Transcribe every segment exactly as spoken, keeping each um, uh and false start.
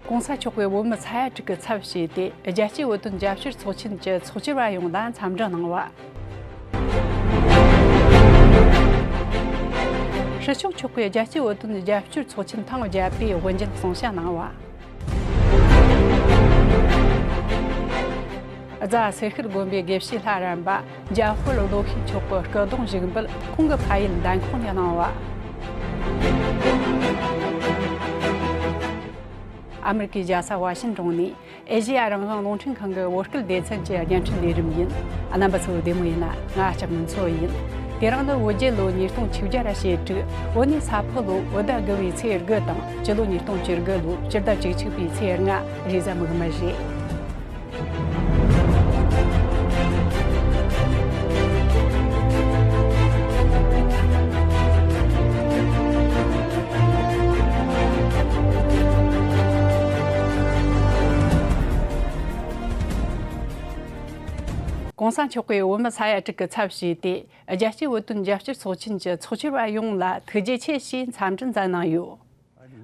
༸གོང་ས་མཆོག་གིས་བོད་མི་ས་ཡ་དྲུག་གི་ཚབ་བྱས་ཏེ། རྒྱལ་གཅེས་བོད་དོན་རྒྱབ་སྐྱོར་ཚོགས་ཆེན་གྱི་ཚོགས་བཅར་བ་ཡོངས་ལ་འཚམས་འདྲི་གནང་བ། སྲིད་སྐྱོང་མཆོག་གིས་རྒྱལ་གཅེས་བོད་དོན་རྒྱབ་སྐྱོར་ཚོགས་ཆེན་ཐེངས་བརྒྱད་པའི་དབུ་འབྱེད་གསུང་བཤད་གནང་བ། རྫ་སེར་ཤུལ་དགོན་པའི་དགེ་བཤེས་ལྷ་རམས་པ་འཇམ་དཔལ་བློ་ཤེས་མཆོག་གི་སྐུ་གདུང་བཞུགས་འབུལ་ཁོང་གི་ཕ་ཡུལ་འདན་ཁོག་ནས་གནང་བ། ཨ་མི་རི་ཀའི་རྒྱལ་ས་ཝ་ཤིན་ཏོན་ནས་ཨེ་ཤེ་ཡ་རང་དབང་རླུང་འཕྲིན་ཁང་གི་བོད་སྐད་སྡེ་ཚན་གྱི་བརྙན་འཕྲིན་ལས་རིམ་ཡིན། རྣམ་པ་ཚོ་བདེ་མོ་ཡིན་ན། ང་ལྕགས་མོ་མཚོ་ཡིན། དེ་རིང་ནི་བོད་རྒྱལ་ལོ་ཉིས་སྟོང་བཅོ་བརྒྱད་ར་ཞེ་དྲུག་བོད་ནས་ས་ཕོ་ལོ་བོད་ཟླ་དགུ་བའི་ཚེས་དགུ་དང་། སྤྱི་ལོ་ཉིས་སྟོང་བཅུ་དགུ་ལོའི་སྤྱི་ཟླ་བཅུ་གཅིག་པའི་ཚེས་ལྔ། རེས་གཟའ་མིག་དམར་རེད། ༸གོང་ས་མཆོག་གིས་བོད་མི་ས་ཡ་དྲུག་གི་ཚབ་བྱས་ཏེ། རྒྱལ་གཅེས་བོད་དོན་རྒྱབ་སྐྱོར་ཚོགས་ཆེན་གྱི་ཚོགས་བཅར་བ་ཡོངས་ལ་ཐུགས་རྗེ་ཆེ་ཞེས་འཚམས་འདྲི་མཛད་གནང་ཡོད།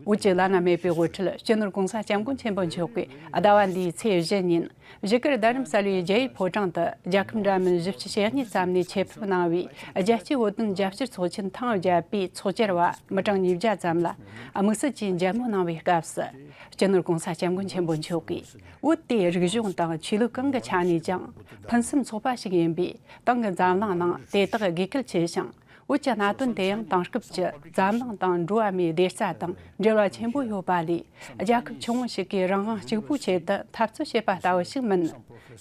བོད་ཀྱི་བླ་ན་མེད་པའི་དབུ་ཁྲིད་སྤྱི་ནོར་༸གོང་ས་༸སྐྱབས་མགོན་ཆེན་པོ་མཆོག་གིས་ཟླ་བ་འདིའི་ཚེས་བཞི་ཉིན་བཞུགས་སྒར་རྡ་རམ་ས་ལའི་རྒྱལ་ཡུམ་ཕོ་བྲང་དུ་རྒྱལ་ཁབ་འདྲ་མིན་བཞི་བཅུ་ཞེ་གཉིས་ཙམ་ནས་ཆེད་ཕེབས་གནང་བའི་རྒྱལ་གཅེས་བོད་དོན་རྒྱབ་སྐྱོར་ཚོགས་ཆེན་ཐེངས་བརྒྱད་པའི་ཚོགས་བཅར་བ་མི་གྲངས་ཉིས་བརྒྱ་ཙམ་ལ་དམིགས་བསལ་གྱིས་མཇལ་མོལ་གནང་བའི་སྐབས་སུ། སྤྱི་ནོར་༸གོང་ས་༸སྐྱབས་མགོན་ཆེན་པོ་མཆོག་གིས། བོད་དེ་རིག་གཞུང་དང་ཆོས་ལུགས་གང་གི་ཆ་ནས་ཀྱང་ཕུན་སུམ་ཚོགས་པ་ཞིག་ཡིན་པས། ཏང་གི་འཛམ་གླིང་ནང་དེ་དག་དགོས་གལ་ཆེ་ཞིང་། བོད་ཀྱི་གནད་དོན་དེ་ཡང་དེང་སྐབས་ཀྱི་འཛམ་གླིང་དང་འགྲོ་བ་མིའི་བདེ་རྩ་དང་འབྲེལ་བ་ཆེན་པོ་ཡོད་པ་ལས། རྒྱལ་ཁབ་ཆུང་ངུ་ཞིག་གིས་རང་དབང་གཅིག་པུའི་ཆེད་དུ་འཐབ་རྩོད་བྱེད་པ་ལྟ་བུ་ཞིག་མིན།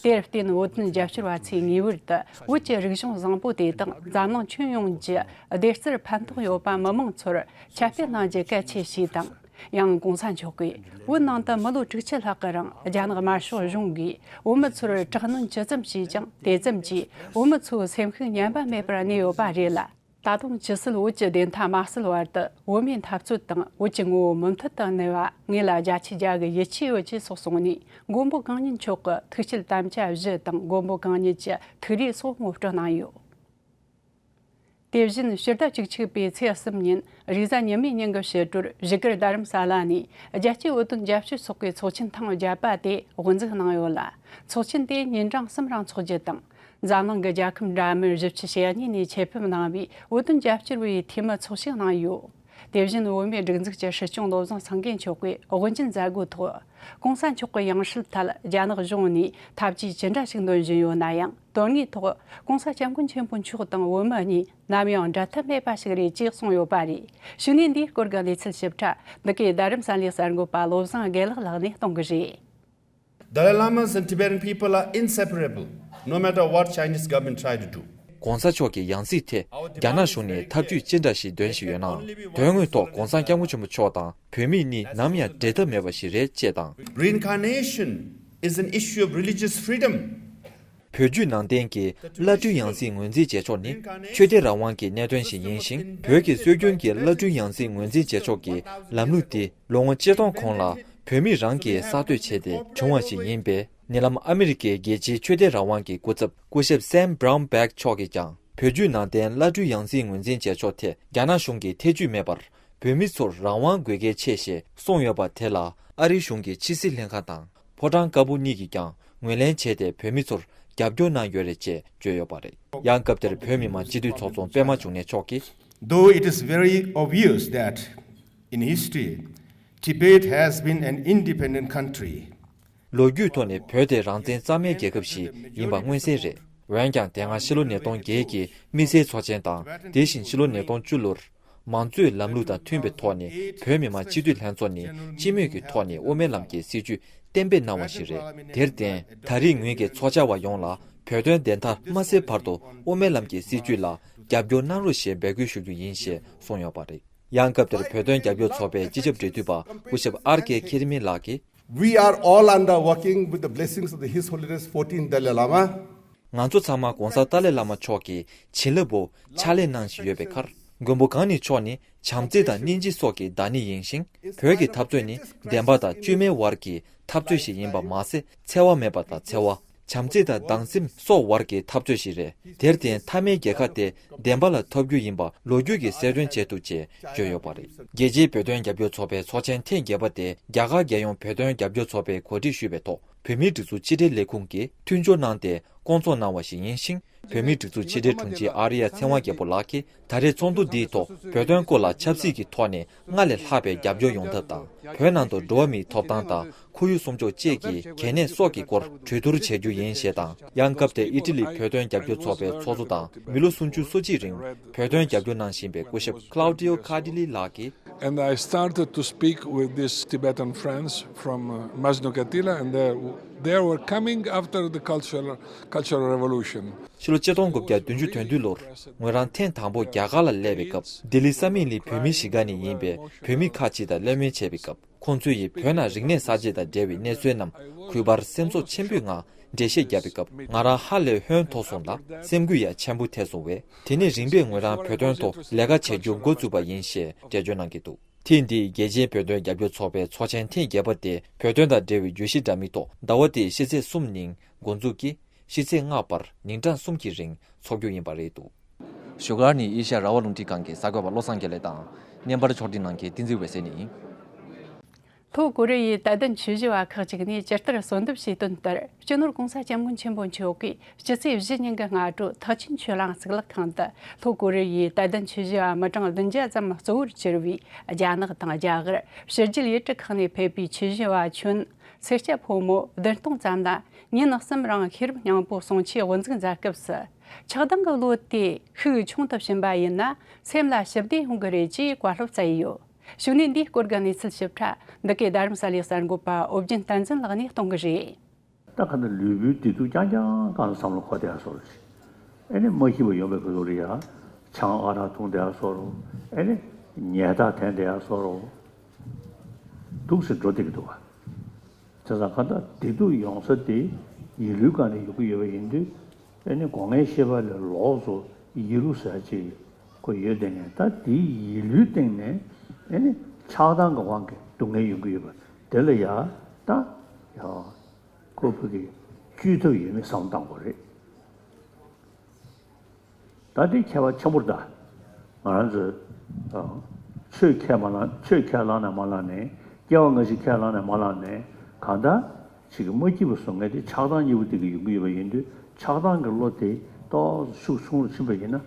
དེར་བརྟེན་བོད་དོན་རྒྱབ་སྐྱོར་བ་ཚོས་ངེས་པར་དུ་བོད་ཀྱི་རིག་གཞུང་བཟང་པོ་དེ་དག་འཛམ་གླིང་ཁྱོན་ཡོངས་ཀྱི་བདེ་རྩར་ཕན་ཐོགས་ཡོད་པ་མི་མང་ཚོར་ཁྱབ་སྤེལ་གནང་རྒྱུ་གལ་ཆེ་ཞེས་དང་། ཡང་༸གོང་ས་མཆོག་གིས་བོད་ནང་དུ་མི་ལོ་དྲུག་ཅུ་ལྷག་གི་རིང་རྒྱ་ནག་དམར་ཤོག་གཞུང་གིས་བོད་མི་ཚོར་དྲག་གནོན་ཇི་ཙམ་བྱས་ཀྱང་། དེ་ཙམ་གྱིས་བོད་མི་ཚོའི་སེམས་ཤུགས་ཉམས་པ་མེད་པར་གནས་ཡོད་པ་རེད་ལ། ད་དུང་ཇི་སྲིད་བོད་ཀྱི་བདེན་མཐའ་མ་གསལ་བར་དུ་བོད་མིའི་འཐབ་རྩོད་དང་བོད་ཀྱི་ངོ་བོ་མུ་མཐུད་དུ་གནས་པ་ངེད་ལ་བརྒྱ་ཆ་བརྒྱ་གི་ཡིད་ཆེས་ཡོད་ཅེས་སོགས་གསུངས་ནས། མགོན་པོ་གང་ཉིད་མཆོག་གི་ཐུགས་བསྐྱེད་དམ་བཅའ་བཞི་དང་། མགོན་པོ་གང་ཉིད་ཀྱི་ཐུགས་རེ་སོགས་ངོ་སྤྲོད་གནང་ཡོད། དེ་བཞིན་ཕྱི་ཟླ་བཅུ་གཅིག་པའི་ཚེས་གསུམ་ཉིན་རེས་གཟའ་ཉི་མའི་ཉིན་གྱི་ཕྱི་དྲོར་བཞུགས་སྒར་རྡ་རམ་ས་ལ་ནས་རྒྱལ་གཅེས་བོད་དོན་རྒྱབ་སྐྱོར་ཚོགས་པའི་ཚོགས་ཆེན་ཐེངས་བརྒྱད་པ་དེ་དབུ་འཛུགས་གནང་ཡོད་ལ། ཚོགས་ཆེན་དེ་ཉིན་གྲངས་གསུམ་རིང་འཚོགས་རྒྱུ་དང་། འཛམ་གླིང་གི་རྒྱལ་ཁབ་འདྲ་མིན་བཞི་བཅུ་ཞེ་གཉིས་ནས་ཆེད་ཕེབས་གནང་བའི་བོད་དོན་རྒྱབ་སྐྱོར་བའི་འཐུས་མི་ཚོགས་ཞུགས་གནང་ཡོད། དེ་བཞིན་བོད་མིའི་སྒྲིག་འཛུགས་ཀྱི་སྲིད་སྐྱོང་བློ་བཟང་སེང་གེ་མཆོག་གིས་དབུ་འབྱེད་མཛད་སྒོའི་ཐོག ༸གོང་ས་མཆོག་གི་ཡང་སྲིད་ཐད་རྒྱ་ནག་གཞུང་ནས་ཐབས་ཇུས་ཇི་འདྲ་ཞིག་འདོན་བཞིན་ཡོད་ན་ཡང་། དོན་དངོས་ཐོག་༸གོང་ས་༸སྐྱབས་མགོན་ཆེན་པོ་མཆོག་དང་བོད་མི་གཉིས་ནམ་ཡང་འབྲལ་ཐབས་མེད་པ་ཞིག་རེད་ཅེས་གསུངས་ཡོད་པ་རེད། བྱུང་གནས་འདིའི་སྐོར་གྱི་གནས་ཚུལ་ཞིབ་ཕྲ་འདི་གའི་རྡ་རམ་ས་ལའི་གསར་འགོད་པ་བློ་བཟང་དགེ་ལེགས་ལགས་ནས་གཏོང་གི་རེད། Dalai Lamas and Tibetan people are inseparable, no matter what Chinese government try to do. ༸གོང་ས་མཆོག་གི་ཡང་སྲིད་ཐད་རྒྱ་ནག་གཞུང་ནས་ཐབས་ཇུས་ཅི་འདྲ་ཞིག་འདོན་བཞིན་ཡོད་ནའང་། དོན་དངོས་ཐོག་༸གོང་ས་༸སྐྱབས་མགོན་ཆེན་པོ་མཆོག་དང་བོད་མི་གཉིས་ནམ་ཡང་འབྲལ་ཐབས་མེད་པ་ཞིག་རེད་ཅེས་དང་། Reincarnation is an issue of religious freedom. བོད་བརྒྱུད་ནང་བསྟན་གྱི་བླ་སྤྲུལ་ཡང་སྲིད་ངོས་འཛིན་བྱེད་ཕྱོགས་ནི་ཆོས་དད་རང་དབང་གི་གནད་དོན་ཞིག་ཡིན་ཞིང་། བོད་ཀྱི་སྲོལ་རྒྱུན་གྱི་བླ་སྤྲུལ་ཡང་སྲིད་ངོས་འཛིན་བྱེད་ཕྱོགས་ཀྱི་ལམ་ལུགས་འདི་ལོ་ངོ་ཆིག་སྟོང་གོང་ལ་བོད་མི་རང་གིས་གསར་གཏོད་བྱས་ཏེ་བྱུང་བ་ཞིག་ཡིན་པས། ཉེ་ལམ་ཨ་མི་རི་ཀའི་རྒྱལ་སྤྱིའི་ཆོས་དད་རང་དབང་གི་སྐུ་ཚབ་སྐུ་ཞབས་Sam Brownback་མཆོག་གིས་ཀྱང་། བོད་བརྒྱུད་ནང་བསྟན་བླ་སྤྲུལ་ཡང་སྲིད་ངོས་འཛིན་བྱེད་ཕྱོགས་ཐད་རྒྱ་ནག་གཞུང་གིས་ཐེ་ཇུས་མེད་པར་བོད་མི་ཚོར་རང་དབང་དགོས་གལ་ཆེ་ཞེས་གསུངས་ཡོད་པ་དེ་ལ། ཨ་རིའི་གཞུང་གི་ཕྱི་སྲིད་ལྷན་ཁང་དང་ཕོ་བྲང་དཀར་པོ་གཉིས་ཀྱིས་ཀྱང་ངོས་ལེན་བྱས་ཏེ་བོད་མི་ཚོར་རྒྱབ་སྐྱོར་གནང་ཡོད་རེད་ཅེས་བརྗོད་ཡོད་པ་རེད། ཡང་སྐབས་དེར་བོད་མི་མང་སྤྱི་འཐུས་ཚོགས་གཙོ་པད་མ་འབྱུང་གནས་མཆོག་གིས། Though it is very obvious that in history, Tibet has been an independent country. ལོ་རྒྱུས་ཐོག་ནས་བོད་དེ་རང་བཙན་གཙང་མའི་རྒྱལ་ཁབ་ཞིག་ཡིན་པ་མངོན་གསལ་རེད། འོན་ཀྱང་དེ་སྔ་ཕྱི་ལོ་ཉིས་སྟོང་བརྒྱད་ཀྱི་དམིགས་བསལ་ཚོགས་ཆེན་དང་། དེ་བཞིན་ཕྱི་ལོ་ཉིས་སྟོང་བཅུ་ལོར་མང་གཙོའི་ལམ་ལུགས་དང་མཐུན་པའི་ཐོག་ནས་བོད་མི་མང་སྤྱི་འཐུས་ལྷན་ཚོགས་ནས་སྤྱི་མོས་ཀྱི་ཐོག་ནས་དབུ་མའི་ལམ་གྱི་སྲིད་བྱུས་གཏན་འབེབས་གནང་བ་ཞིག་རེད། དེར་བརྟེན། ད་རེས་ངོས་ཀྱིས་ཚོགས་བཅར་བ་ཡོངས་ལ་བོད་དོན་བདེན་མཐའ་མ་གསལ་བར་དུ་དབུ་མའི་ལམ་གྱི་སྲིད་བྱུས་ལ་རྒྱབ་སྐྱོར་གནང་རོགས་ཞེས་འབོད་སྐུལ་ཞུ་རྒྱུ་ཡིན་ཞེས་གསུངས་ཡོད་པ་རེད། ཡང་སྐབས་དེར་བོད་དོན་རྒྱབ་སྐྱོར་ཚོགས་པའི་སྤྱི་ཁྱབ་འབྲེལ་མཐུད་པ་སྐུ་ཞབས་ཨར་ཀེ་ཁེ་རི་མི་ལགས་ཀྱིས། We are all under working with the blessings of the His Holiness fourteenth Dalai Lama. ང་ཚོ་ཚང་མ་༸གོང་ས་ཏཱ་ལའི་བླ་མ་མཆོག་གི་བྱིན་རླབས་འོག་ཕྱག་ལས་གནང་བཞིན་ཡོད་པའི་ཁར། མགོན་པོ་གང་ཉིད་མཆོག་ནི་བྱམས་བརྩེ་དང་སྙིང་རྗེ་སོགས་ཀྱི་བདག་ཉིད་ཡིན་ཞིང་། བོད་ཀྱི་འཐབ་རྩོད་ནི་བདེན་པ་དང་བཅོས་མའི་དབར་གྱི་འཐབ་རྩོད་ཞིག་ཡིན་པ་མ་ཟད། འཚེ་བ་མེད་པ་དང་འཚེ་བ། བྱམས་བརྩེ་དང་སྡང་སེམས་སོགས་བར་གྱི་འཐབ་རྩོད་ཞིག་རེད། དེར་བརྟེན་མཐའ་མའི་རྒྱལ་ཁ་དེ་བདེན་པ་ལ་ཐོབ་རྒྱུ་ཡིན་པ་ལོ་རྒྱུས་ཀྱིས་གསལ་སྟོན་བྱེད་ཐུབ་ཅེས་བརྗོད་ཡོད་པ་རེད། རྒྱལ་སྤྱིའི་བོད་དོན་རྒྱབ་སྐྱོར་ཚོགས་པའི་ཚོགས་ཆེན་ཐེངས་བརྒྱད་པ་དེ་རྒྱ་གར་རྒྱལ་ཡོངས་བོད་དོན་རྒྱབ་སྐྱོར་ཚོགས་པས་གོ་སྒྲིག་ཞུས་པའི་ཐོག་བོད་མིའི་སྒྲིག་འཛུགས་ཕྱི་དྲིལ་ལས་ཁུངས་ཀྱིས་མཐུན་སྦྱོར་གནང་སྟེ་བསྐོང་ཚོགས་གནང་བ་ཞིག་ཡིན་ཞིང་། བོད་མིའི་སྒྲིག་འཛུགས་ཕྱི་དྲིལ་དྲུང་ཆེ་ཨ་རི་ཡ་ཚེ་དབང་རྒྱལ་པོ་ལགས་ཀྱིས་ད་རེས་ཚོགས་འདུ་འདིའི་ཐོག་བོད་དོན་སྐོར་ལ་ཆབ་སྲིད་ཀྱི་ཐོག་ནས་སྔར་ལས་ལྷག་པའི་རྒྱབ་སྐྱོར་ཡོང་ཐབས་དང་། བོད་ནང་དུ་འགྲོ་བ་མིའི་ཐོབ་ཐང་དང་ཁོར་ཡུག་སྲུང་སྐྱོབ་བཅས་ཀྱི་གལ་གནད་སོགས་ཀྱི་སྐོར་གྲོས་བསྡུར་བྱེད་རྒྱུ་ཡིན་ཞེས་དང་། ཡང་སྐབས་དེར་ཨི་ཊ་ལི་བོད་དོན་རྒྱབ་སྐྱོར་ཚོགས་པའི་ཚོགས་གཙོ་དང་མི་ལོ་སུམ་ཅུ་སོ་གཅིག་རིང་བོད་དོན་རྒྱབ་སྐྱོར་གནང་བཞིན་པའི་སྐུ་ཞབས་Claudio Cardilli ལགས་ཀྱིས། And I started to speak with these Tibetan friends from uh, Majnu Katila, and they, they were coming after the cultural, cultural revolution. ཕྱི་ལོ་ཆིག་སྟོང་དགུ་བརྒྱ་བདུན་ཅུ་དོན་བདུན་ལོར་ངོས་རང་ཐེངས་དང་པོ་རྒྱ་གར་ལ་སླེབས་པའི་སྐབས། ལྡི་ལི་ས་མིག་ལི་བོད་མི་གཞིས་ཀ་ནས་ཡིན་པའི་བོད་མི་ཁག་ཅིག་དང་གླེང་མོལ་བྱས་པའི་སྐབས། ཁོང་ཚོས་ཡི་བོད་ནང་རིག་གནས་གསར་བརྗེ་དང་འབྲེལ་བའི་གནས་ཚུལ་རྣམས་གུས་པར་སེམས་ཚོར་ཆེན་པོའི་ངང་འགྲེལ་བཤད་བརྒྱབ་པའི་སྐབས། ང་རང་ཧ་ལས་ཧོན་ཐོར་སོང་ལ་སེམས་འགུལ་ཡང་ཆེན་པོ་ཐེབས་སོང་བས། དེ་ནས་རིམ་པས་ངོས་རང་བོད་དོན་ཐོག་ལས་ཀ་བྱེད་རྒྱུ་འགོ་བཙུགས་པ་ཡིན་ཞེས་འགྲེལ་བརྗོད་གནང་གི་འདུག་ཐེངས་འདིའི་རྒྱལ་སྤྱིའི་བོད་དོན་རྒྱབ་སྐྱོར་ཚོགས་པའི་ཚོགས་ཆེན་ཐེངས་བརྒྱད་པ་དེ་བོད་དོན་དང་འབྲེལ་བའི་བརྗོད་གཞི་འདྲ་མིན་ཐོག་ཟླ་བ་འདིའི་ཕྱི་ཚེས་གསུམ་ཉིན་འགོ་འཛུགས་ཀྱིས། ཕྱི་ཚེས་ལྔ་བར་ཉིན་གྲངས་གསུམ་གྱི་རིང་འཚོགས་རྒྱུ་ཡིན་པ་རེད་འདུག་བཞུགས་སྒར་ནས་ཨེ་ཤ་ཡ་རང་དབང་རླུང་འཕྲིན་ཁང་གི་གསར་འགོད་པ་བློ་བཟང་དགེ་ལེགས་དང་། བརྙན་པར་ཕྱོགས་སྒྲིག་གནང་མཁན་བསྟན་འཛིན་འོད་ཟེར་གཉིས་ཡིན། ལྷོ་ཀོ་རི་ཡའི་དད་ལྡན་ཆོས་ཞུ་བ་ཁག་ཅིག་ནས་ཇི་ལྟར་གསོལ་འདེབས་བྱས་དོན་ལྟར། སྤྱི་ནོར་༸གོང་ས་༸སྐྱབས་མགོན་ཆེན་པོ་མཆོག་གིས་སྤྱི་ཚེས་བཞི་ཉིན་གྱི་སྔ་དྲོ་ཐེག་ཆེན་ཆོས་གླིང་གཙུག་ལག་ཁང་དུ་ལྷོ་ཀོ་རི་ཡའི་དད་ལྡན་ཆོས་ཞུ་བ་མི་གྲངས་བདུན་བརྒྱ་ཙམ་གཙོ་བོར་གྱུར་བའི་རྒྱ་ནག་དང་རྒྱ་གར། ཕྱི་རྒྱལ་ཡུལ་གྲུ་ཁག་ནས་ཕེབས་པའི་ཆོས་ཞུ་བ་ཁྱོན། སེར་སྐྱ་ཕོ་མོ་བདུན་སྟོང་ཙམ་ལ་ཉིན་གསུམ་རིང་ཤེས་རབ་སྙིང་པོ་གསུང་ཆོས་དབུ་འཛུགས་མཛད་སྐབས་སུ། ཆགས་སྡང་གི་བློ་དེ་ཤུགས་ཆུང་དུ་ཕྱིན་པ་ཡིན་ན་སེམས་ལ་ཞི་བདེ་ཡོང་གི་རེད་ཅེས་བཀའ་སློབ་སྩལ་ཡོད། གཞུག་ནས་འདིའི་སྐོར་གྱི་གནས་ཚུལ་ཞིབ་ཕྲ་འདི་གའི་རྡ་རམ་ས་ལའི་གསར་འགོད་པ་ཨོ་རྒྱན་བསྟན་འཛིན་ལགས་ནས་གཏོང་གི་རེད། ད་ག་ནས་ལུས་པོའི་བདེ་སྡུག་རྐྱང་རྐྱང་གང་ལ་བསམ་བློ་འཁོར་བསྡད་ཡ་བཟོ་འདྲ་ཞིག་ཨེ་ནི་མ་ཤི་བ་ཡོང་བའི་གི་ལོ་རེ་ཡ་ཆང་ཨ་རག་འཐུང་བསྡད་ཡ་བཟོ་འདྲ། ཨེ་ནི་ཉལ་ཐག་འཐེན་བསྡད་ཡ་བཟོ་འདྲ། སྡུག་སེ་འགྲོ་བསྡད་ཀྱི་འདུག་བ། བྱས་ཙང་གང་ལྟར་བདེ་སྡུག་ཡོང་ས་དེ་ཡིད་བློའི་སྒང་ནས་ཡོང་གི་ཡོད་པ་ཡིན་དུས། ཨེ་ནི་སྒོ་ལྔའི་ཤེས་པ་ལས་ལོགས་སུ་ཡིད་བློ་ཟེར་ཅིག་ཁོ་ཡོད་དེ་ནས། ད་དེའི་ཡིད་བློའི་སྟེང་ནས་ཨེ་ནི་ཆགས་སྡང་གི་དབང་གིས་སྡུག་བསྔལ་ཡོང་གི་ཡོད་པ་དེ་ལ་ཡ་ད་ཡ་ཁོ་བོད་ཀྱི་བཅོས་ཐབས་ཡོད་མེད་བསམ་བློ་བཏང་དགོས་རེད། ད་དེ་ཁྱད་པར་ཆེན་པོ་རེད་ད། ང་རང་ཚོས་ཨ་ཆོས་ཁས་མ་བླངས། ཆོས་ཁས་བླངས་ནས་མ་བླངས་ནས། སྐྱེ་བ་སྔ་ཕྱི་ཁས་བླངས་ནས་མ་བླངས་ནས། གང་ལྟར་ཅིག་མ་སྐྱིད་པ་བཟོ་མཁན་དེ་ཆགས་སྡང་གཉིས་པོ་དེ་གིས་ཡོང་གི་ཡོད་པ་ཡིན་དུས། ཆགས་སྡང་གི་བློ་དེ་ཏོག་ཙམ་ཤུགས་ཆུང་རུ་ཕྱིན་པ་ཡིན་ན་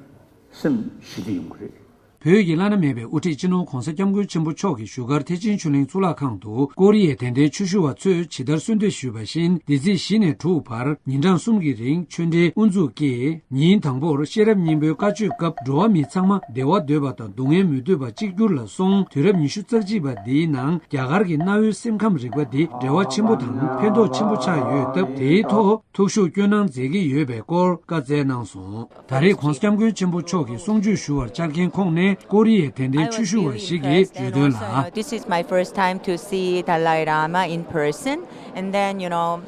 སེམས་ཞི་བདེ་ཡོང་གི་རེད། བོད་ཀྱི་བླ་ན་མེད་པའི་དབུ་ཁྲིད་སྤྱི་ནོར་༸གོང་ས་༸སྐྱབས་མགོན་ཆེན་པོ་མཆོག་གིས་བཞུགས་སྒར་ཐེག་ཆེན་ཆོས་གླིང་གཙུག་ལག་ཁང་དུ་ཀོ་རི་ཡའི་དད་ལྡན་ཆོས་ཞུ་བ་ཚོས་ཇི་ལྟར་གསོལ་འདེབས་ཞུས་པ་བཞིན། འདི་ཚེས་བཞི་ནས་དྲུག་བར་ཉིན་གྲངས་གསུམ་གྱི་རིང་ཆོས་འབྲེལ་དབུ་འཛུགས་ཀྱིས། ཉིན་དང་པོར་ཤེས་རབ་སྙིང་པོའི་བཀའ་ཆོས་སྐབས། འགྲོ་བ་མི་ཚང་མ་བདེ་བ་འདོད་པ་དང་སྡུག་བསྔལ་མི་འདོད་པ་གཅིག་གྱུར་ལ་གསུངས། དུས་རབས་ཉི་ཤུ་རྩ་གཅིག་པ་འདིའི་ནང་རྒྱ་གར་གྱི་གནའ་བོའི་སེམས་ཁམས་རིག་པ་འདི་འབྲེལ་བ་ཆེན་པོ་དང་ཕན་ཐོགས་ཆེན་པོ་ཆགས་ཡོད་སྟབས། དེའི་ཐོག་ཐུགས་ཤུགས་བསྐྱོན་གནང་མཛད་ཀྱི་ཡོད་པའི་སྐོར་བཀའ་སྩལ་གནང་སོང་། ད་རེས་༸གོང་ས་༸སྐྱབས་མགོན་ཆེན་པོ་མཆོག་གིས་གསུང་ཆོས་ཞུ་བར་བཅར་མཁན་ཁོངས་ནས་ཀོ་རི་ཡའི་དད་ལྡན་ཆོས་ཞུ་བ་ཞིག་གིས་བརྗོད་དོན་ལ། This is my first time to see Dalai Lama in person, and then, you know,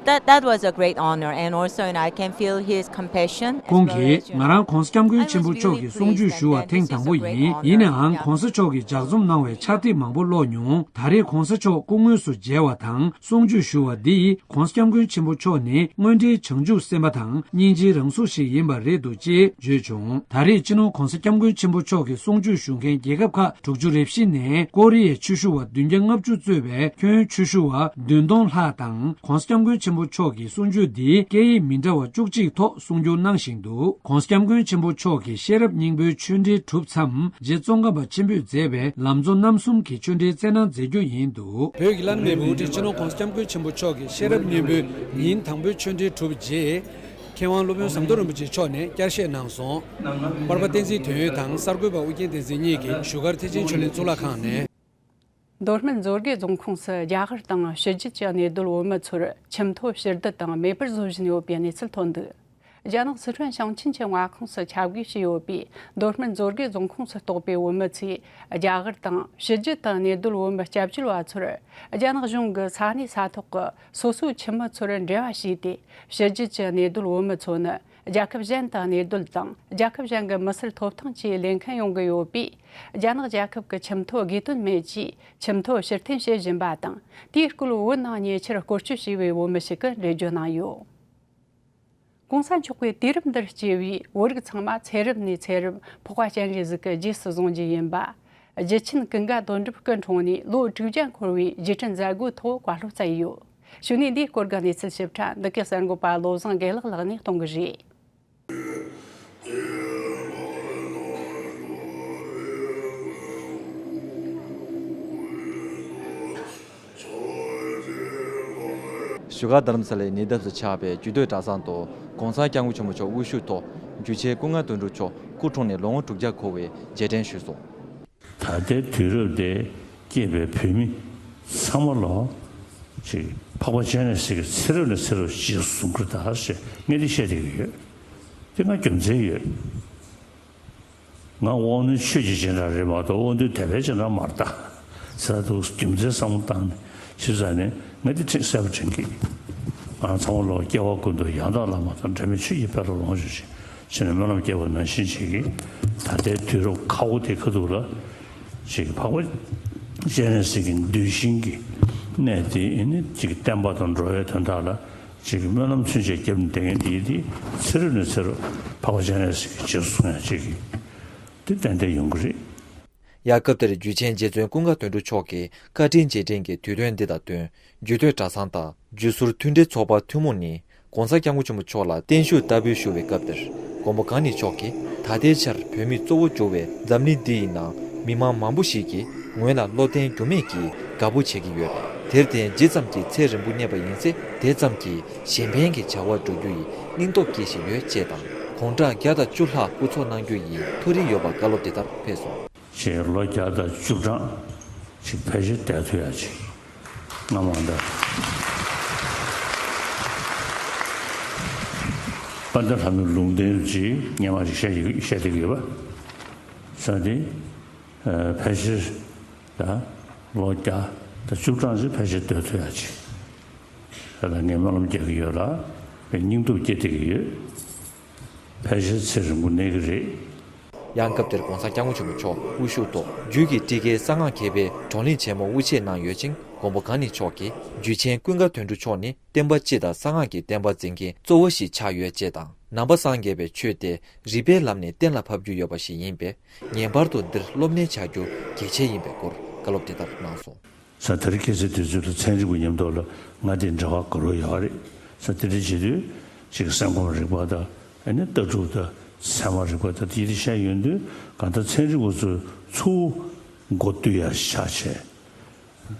that, that was a great honor, and also, you know, I can feel his compassion. ཁོང་གིས། ང་རང་༸གོང་ས་༸སྐྱབས་མགོན་ཆེན་པོ་མཆོག་གི་གསུང་ཆོས་ཞུ་བ་ཐེངས་དང་པོ་ཡིན། ཡིན་ནའང་༸གོང་ས་མཆོག་གིས་ལྗགས་རྩོམ་གནང་བའི་ཕྱག་དེབ་མང་པོ་ཀློག་མྱོང་། ད་རེས་༸གོང་ས་མཆོག་སྐུ་དངོས་སུ་མཇལ་བ་དང་གསུང་ཆོས་ཞུ་བ་འདིས། ༸གོང་ས་༸སྐྱབས་མགོན་ཆེན་པོ་མཆོག་ནི་དངོས་འབྲེལ་བྱང་ཆུབ་སེམས་དཔའ་དང་སྙིང་རྗེའི་རང་གཟུགས་ཤིག་ཡིན་པ་རེད་འདུག་ཅེས་བརྗོད་བྱུང་། ད་རེས་སྤྱི་ནོར་༸གོང་ས་༸སྐྱབས་མགོན་ཆེན་པོ་མཆོག་གི་གསུང་ཆོས་ཞུ་མཁན་རྒྱལ་ཁབ་ཁག་དྲུག་ཅུ་རེ་བཞི་ནས་ཀོ་རི་ཡའི་ཆོས་ཞུ་བ་བདུན་བརྒྱ་ལྔ་བཅུ་གཙོས་པའི་ཁྱོན་ཆོས་ཞུ་བ་བདུན་སྟོང་ལྷག་དང་༸གོང་ས་༸སྐྱབས་མགོན་ཆེན་པོ་མཆོག་གི་གསུང་ཆོས་འདི་སྐད་ཡིག་མི་འདྲ་བ་བཅུ་གཅིག་ཐོག་གསུང་སྒྱུར་གནང་བཞིན་འདུག ༸གོང་ས་༸སྐྱབས་མགོན་ཆེན་པོ་མཆོག་གིས་ཤེས་རབ་སྙིང་པོའི་ཆོས་འབྲེལ་གྲུབ་མཚམས། རྗེ་ཙོང་ཁ་པ་ཆེན་པོས་མཛད་པའི་ལམ་གཙོ་རྣམ་གསུམ་གྱི་ཆོས་འབྲེལ་སྩལ་གནང་མཛད་རྒྱུ་ཡིན་འདུག་བོད་ཀྱི་བླ་ན་མེད་པའི་དབུ་ཁྲིད་སྤྱི་ནོར་༸གོང་ས་༸སྐྱབས་མགོན་ཆེན་པོ་མཆོག་གིས་ཤེས་རབ་སྙིང་པོའི་ཉིན་དང་པོའི་ཆོས་འབྲེལ་གྲུབ་རྗེས། མཁས་དབང་སློབ་དཔོན་ཟམ་གདོང་རིན་པོ་ཆེ་མཆོག་ནས་བསྐྱར་བཤད་གནང་སོང་། པར་པ་བསྟན་འཛིན་དོན་ཡོད་དང་གསར་འགོད་པ་ཨུ་རྒྱན་བསྟན་འཛིན་གཉིས་ཀྱིས་བཞུགས་སྒར་ཐེག་ཆེན་ཆོས་གླིང་གཙུག་ལག་ཁང་ནས། མདོ་སྨད་མཛོད་དགེ་རྫོང་ཁོངས་སུ་རྒྱ་གར་དང་ཕྱི་རྒྱལ་གྱི་གནས་སྡོད་བོད་མི་ཚོར་ཁྱིམ་ཐོ་ཕྱིར་བསྡུ་དང་མེད་པར་བཟོ་བཞིན་ཡོད་པའི་གནས་ཚུལ་ཐོན་འདུག་རྒྱ་ནག་སི་ཁྲོན་ཞིང་ཆེན་གྱི་མངའ་ཁོངས་སུ་ཁྱབ་བགོས་བྱས་ཡོད་པའི་མདོ་སྨད་མཛོད་དགེ་རྫོང་ཁོངས་སུ་གཏོགས་པའི་བོད་མི་ཚོས་རྒྱ་གར་དང་ཕྱི་རྒྱལ་དུ་གནས་སྡོད་བོད་མི་སྐྱབས་བཅོལ་བ་ཚོར་རྒྱ་ནག་གཞུང་གིས་ས་གནས་ས་ཐོག་གི་སོ་སོའི་ཁྱིམ་མི་ཚོར་འབྲེལ་བ་བྱས་ཏེ། ཕྱི་རྒྱལ་གྱི་གནས་སྡོད་བོད་མི་ཚོ་ནི་རྒྱལ་ཁབ་གཞན་དུ་གནས་སྡོད་དང་རྒྱལ་ཁབ་གཞན་གྱི་མི་སེར་ཐོབ་ཐང་ཆེད་ལེན་མཁན་ཡོང་གི་ཡོད་པས། རྒྱ་ནག་རྒྱལ་ཁབ་ཀྱི་ཁྱིམ་ཐོ་དགོས་དོན་མེད་ཅེས་ཁྱིམ་ཐོ་ཕྱིར་འཐེན་བྱེད་བཞིན་པ་དང་། དེའི་སྐོར་བོད་ནང་ཉེ་ཆར་སྐོར་སྐྱོད་བྱས་པའི་བོད་མི་ཞིག་གིས་འགྲེལ་བརྗོད་གནང་ཡོད། གོང་ས་མཆོག་གིས་དུས་རབས་འདིར་སྐྱེས་པའི་བོད་རིགས་ཚང་མ་ཚེ་རབས་ནས་ཚེ་རབས་འཕགས་པ་སྤྱན་རས་གཟིགས་ཀྱི་རྗེས་སུ་བཟུང་རྒྱུ་ཡིན་པ། རྒྱུད་ཆེན་ཀུན་དགའ་དོན་གྲུབ་སྐུ་འཁྲུངས་ནས་ལོ་དྲུག་བརྒྱ་འཁོར་བའི་རྗེས་དྲན་མཛད་སྒོའི་ཐོག་བཀའ་སློབ་སྩལ་ཡོད། གཞུག་ནས་འདིའི་སྐོར་གྱི་གནས་ཚུལ་ཞིབ་ཕྲ་འདི་གའི་གསར་འགོད་པ་བློ་བཟང་དགེ་ལེགས་ལགས་ནས་གཏོང་གི་རེད། བཞུགས་སྒར་རྡ་རམ་ས་ལའི་ཉེ་འདབས་སུ་ཆགས་པའི་རྒྱུད་སྟོད་གྲྭ་ཚང་དུ་༸གོང་ས་༸སྐྱབས་མགོན་ཆེན་པོ་མཆོག་དབུ་བཞུགས་ཐོག་རྒྱུད་ཆེན་ཀུན་དགའ་དོན་གྲུབ་མཆོག་སྐུ་འཁྲུངས་ནས་ལོ་ངོ་དྲུག་བརྒྱ་འཁོར་བའི་རྗེས་དྲན་ཞུས་སོང་། ད་ལྟའི་དུས་རབས་འདིར་སྐྱེས་པའི་བོད་མི་ཚང་མ་ལོ་ཅིག་འཕགས་པ་སྤྱན་རས་གཟིགས་ཀྱི་ཚེ་རབས་ནས་ཚེ་རབས་རྗེས་སུ་བཟུང་གི་རེད་ད་ཞེས་ངས་འདི་བཤད་བསྡད་ཀྱི་ཡོད། དེ་ང་རྒྱུ་མཚན་ཡོད། ང་དབང་འདུས་ཆོས་ཀྱི་སྦྱིན་བདག་རེད་མ་གཏོགས་དབང་འདུས་དད་པའི་སྦྱིན་བདག་མ་རེད་ད། ཟེར་འདུག་རྒྱུ་མཚན་བསམ་བློ་བཏང་ནས་ཞིབ་ཚགས་ནས་ངས་འདི་ཁྲིད་གསལ་པོ་དྲན་གྱི། ང་ཚང་མ་ལོ་སྐྱེ་བ་ཀུན་ཏུ་ཡང་དག་བླ་མ་དང་འབྲལ་མེད་ཆོས་ཀྱི་དཔལ་ལ་ལོངས་སྤྱོད་ཅིང་། ཕྱི་ནས་སྨོན་ལམ་བསྐྱེད་པ་ནང་བཞིན་བྱེད་ཀྱི། ད་ལྟའི་དུས་རབས་ཁག་པོ་དེ་ཁ་ཐུག་ལ་ཅིག་འཕགས་པ་སྤྱན་རས་གཟིགས་ཀྱི་གདུལ་ཞིང་གི་གནས་དེ་ཨེ་ནི་ཅིག་བསྟན་པ་དང་འགྲོ་བའི་དོན་དག་ལ་ཅིག་སྨོན་ལམ་ཚུན་ཆད་བརྒྱབ་ནས་བསྡད་མཁན་དེ་དེ་ཚེ་རབས་ནས་ཚེ་རབས་འཕགས་པ་སྤྱན་རས་གཟིགས་ཀྱི་རྗེས་སུ་བཟུང་ཡ་ཅིག་གི་དེ་ཏན་ཏན་ཡོང་གི་རེད། ཡང་སྐབས་དེར་རྒྱུད་ཆེན་རྗེ་བཙུན་ཀུན་དགའ་དོན་གྲུབ་མཆོག་གི་བཀའ་དྲིན་རྗེས་དྲན་གྱི་དུས་སྟོན་འདི་དང་བསྟུན། རྒྱུད་སྟོད་གྲྭ་ཚང་དང་རྒྱུད་ཟུར་མཐུན་སྒྲིལ་ཚོགས་པ་ཐུན་མོང་ནས་༸གོང་ས་༸སྐྱབས་མགོན་ཆེན་པོ་མཆོག་ལ་བརྟན་བཞུགས་བསྟར་འབུལ་ཞུ་བའི་སྐབས་དེར། མགོན་པོ་གང་ཉིད་མཆོག་གིས་ད་ལྟའི་ཆར་བོད་མིས་གཙོ་བོ་གྱུར་བའི་འཛམ་གླིང་འདི་ཡི་ནང་མི་མང་མང་པོ་ཞིག་གིས་ངོས་ལ་བློ་བརྟན་འགྱུར་མེད་ཀྱིས་དགའ་པོ་བྱེད་ཀྱི་ཡོད་པས། དེར་བརྟེན་ཇི་ཙམ་གྱིས་ཚེ་རིང་པོ་གནས་པ་ཡིན་ཚེ་དེ་ཙམ་གྱིས་གཞན་ཕན་གྱི་བྱ་བ་སྒྲུབ་རྒྱུ་ཡི་སྙིང་སྟོབས་སྐྱེ་བཞིན་ཡོད་ཅེས་དང་། དགུང་གྲངས་བརྒྱ་དང་བཅུ་ལྷག་དབུ་ཚོགས་གནང་རྒྱུ་ཡི་མཐོ་རིས་ཡོད་པ་བཀའ་སློབ་དེ་ལྟར་ཕེབས་སོང་། ཞེས་ལོ་བརྒྱ་དང་བཅུ་གྲངས་ཅིག་ཕལ་ཆེར་བསྡད་ཐུབ་ཡ་ཅིག་སྔ་མ་འདྲ། དཔལ་ལྡན་ལྷ་མོའི་ལུང་བསྟན་ཅིག་སྔོན་མ་ཅིག་བཤད་ཀྱི་བཤད་བསྡད་ཀྱི་ཡོད་པ། ས་དེ་ཕལ་ཆེར་ད་ལོ་བརྒྱ་དང་བཅུ་གྲངས་ཅིག་ཕལ་ཆེར་སྡོད་ཐུབ་ཡ་ཅིག་ད་ལྟ་ངས་སྨོན་ལམ་རྒྱག་གི་ཡོད་ལ་སྙིང་སྟོབས་སྐྱེ་བསྡད་ཀྱི་ཡོད། ཕལ་ཆེར་ཚེ་རིང་པོ་གནས་ཀྱི་རེད། ཡང་སྐབས་དེར་༸གོང་ས་༸སྐྱབས་མགོན་ཆེན་པོ་མཆོག་དབུ་བཞུགས་ཐོག་རྒྱུད་ཀྱི་ཊཱི་ཀའི་གསང་སྔགས་མཁས་པའི་བགྲོ་གླེང་ཆེན་མོ་དབུ་འབྱེད་གནང་ཡོད་ཅིང་། མགོན་པོ་གང་ཉིད་མཆོག་གིས་རྒྱུད་ཆེན་ཀུན་དགའ་དོན་གྲུབ་མཆོག་ནི་བསྟན་པ་སྤྱི་དང་གསང་སྔགས་ཀྱི་བསྟན་པ་འཛིན་མཁན་གཙོ་བོ་ཞིག་ཆགས་ཡོད་ཅེས་དང་། ནང་པ་སངས་རྒྱས་པའི་ཆོས་དེ་རིགས་པའི་ལམ་ནས་གཏན་ལ་ཕབ་རྒྱུ་ཡོད་པ་ཞིག་ཡིན་པས། ངེས་པར་དུ་འདིར་སློབ་གཉེར་བྱ་རྒྱུ་གལ་ཆེ་ཡིན་པའི་སྐོར་བཀའ་སློབ་དེ་ལྟར་གནང་སོང་། ས་དེ་རིང་ཁ་སང་དུས་ཚོད་ལ་ཚན་རིག་པ་མཉམ་དུ་ལ་ང་དེ་འབྲེལ་བ་དགའ་རབ་ཡོད་རེད། ས་དེ་འདྲ་བྱེད་དུས་ཅིག་སེམས་ཁམས་རིག་པ་དང་ཨ་ནི་ལྟ་གྲུབ་དང་ཚད་མ་རིག་པ་དང་དེ་དེ་བཤད་ཡོང་དུས་གང་ལྟར་ཚན་རིག་པ་ཚོས་ཚུར་མགོ་བཏུད་ཡ་བྱ་བྱས།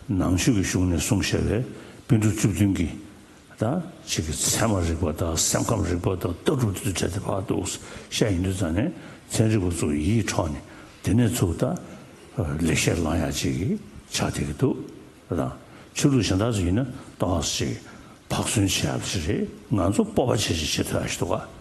ནང་ཆོས་ཀྱི་གཞུང་ནས་གསུངས་བཞག་པའི་པཎ་གྲུབ་བཅུ་བདུན་གྱི་ད་ཅིག་གི་ཚད་མ་རིག་པ་དང་སེམས་ཁམས་རིག་པ་དང་ལྟ་གྲུབ་དེ་ཚོ་འབྲེལ་ཏེ་ཕར་འདུག་བཤད་ཡིན་དུས་ཙང་ནས་ཚན་རིག་པ་ཚོ་ཡིད་འཕྲོག་ནས་དེ་ནས་ཚུར་ད་ལེགས་བཤད་བླང་ཡ་ཅིག་གི་ཆགས་བསྡད་ཀྱི་འདུག་དང་། ཆོས་ལུགས་གཞན་དག་ཚོ་ཡིན་ན་ཏོག་ཙམ་ཅིག་བག་ཟོན་བྱེད་ཡ་ཅིག་རེད། ང་ཚོ་སྤོབས་པ་བྱེད་ཅིག་བྱེད་ཐུབ་ཡ་ཞིག་འདུག་ག།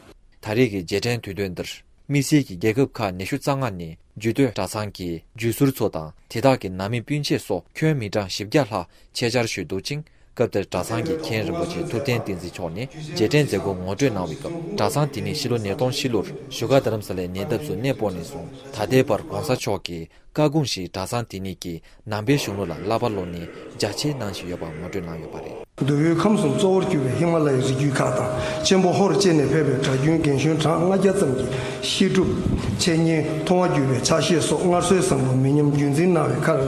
ད་རེས་ཀྱི་རྗེས་དྲན་དུས་སྟོན་འདིར་དམིགས་བསལ་གྱི་རྒྱལ་ཁབ་ཁག་ཉི་ཤུ་རྩ་ལྔ་ནས་རྒྱུད་སྟོད་གྲྭ་ཚང་གི་རྒྱུད་ཟུར་ཚོ་དང་དེ་དག་གི་ནང་མི་སྤུན་མཆེད་སོགས་ཁྱོན་མི་གྲངས་བཞི་བརྒྱ་ལྷག་ཆེད་བཅར་ཞུས་འདུག་ཅིང་། སྐབས་དེར་གྲྭ་ཚང་གི་མཁན་རིན་པོ་ཆེ་ཐུབ་བསྟན་བསྟན་འཛིན་མཆོག་ནས་རྗེས་དྲན་མཛད་སྒོ་ངོ་སྤྲོད་གནང་བའི་སྐབས། གྲྭ་ཚང་དེ་ཉིད་ཕྱི་ལོ་ཉིས་སྟོང་བཞི་ལོར་བཞུགས་སྒར་རྡ་རམ་ས་ལའི་ཉེ་འདབས་སུ་གནས་སྤོ་ནས་བཟུང་ད་ལྟའི་བར་༸གོང་ས་མཆོག་གིས་བཀའ་དགོངས་བཞིན་གྲྭ་ཚང་དེ་ཉིད་ཀྱི་ནང་པའི་གཞུང་ལུགས་ལ་བསླབ་པ་སློབ་གཉེར་རྒྱ་ཆེ་གནང་བཞིན་ཡོད་པ་ངོ་སྤྲོད་གནང་ཡོད་པ་རེད། མདོ་དབུས་ཁམས་གསུམ་གཙོ་བོར་གྱུར་པའི་ཧི་མ་ལ་ཡའི་རི་རྒྱུད་ཁག་དང་ཆེན་པོ་ཧོར་བཅས་ནས་ཕེབས་པའི་གྲྭ་རྒྱུན་རྒན་གཞོན་གྲངས་ལྔ་བརྒྱ་ཙམ་གྱིས་བཤད་སྒྲུབ། འཆད་ཉན། མཐོང་བ་བརྒྱུད་པའི་ཕྱག་བཞེས་སོགས་སྔར་སྲོལ་བཟང་པོ་མི་ཉམས་རྒྱུན་འཛིན་གནང་བའི་ཁར།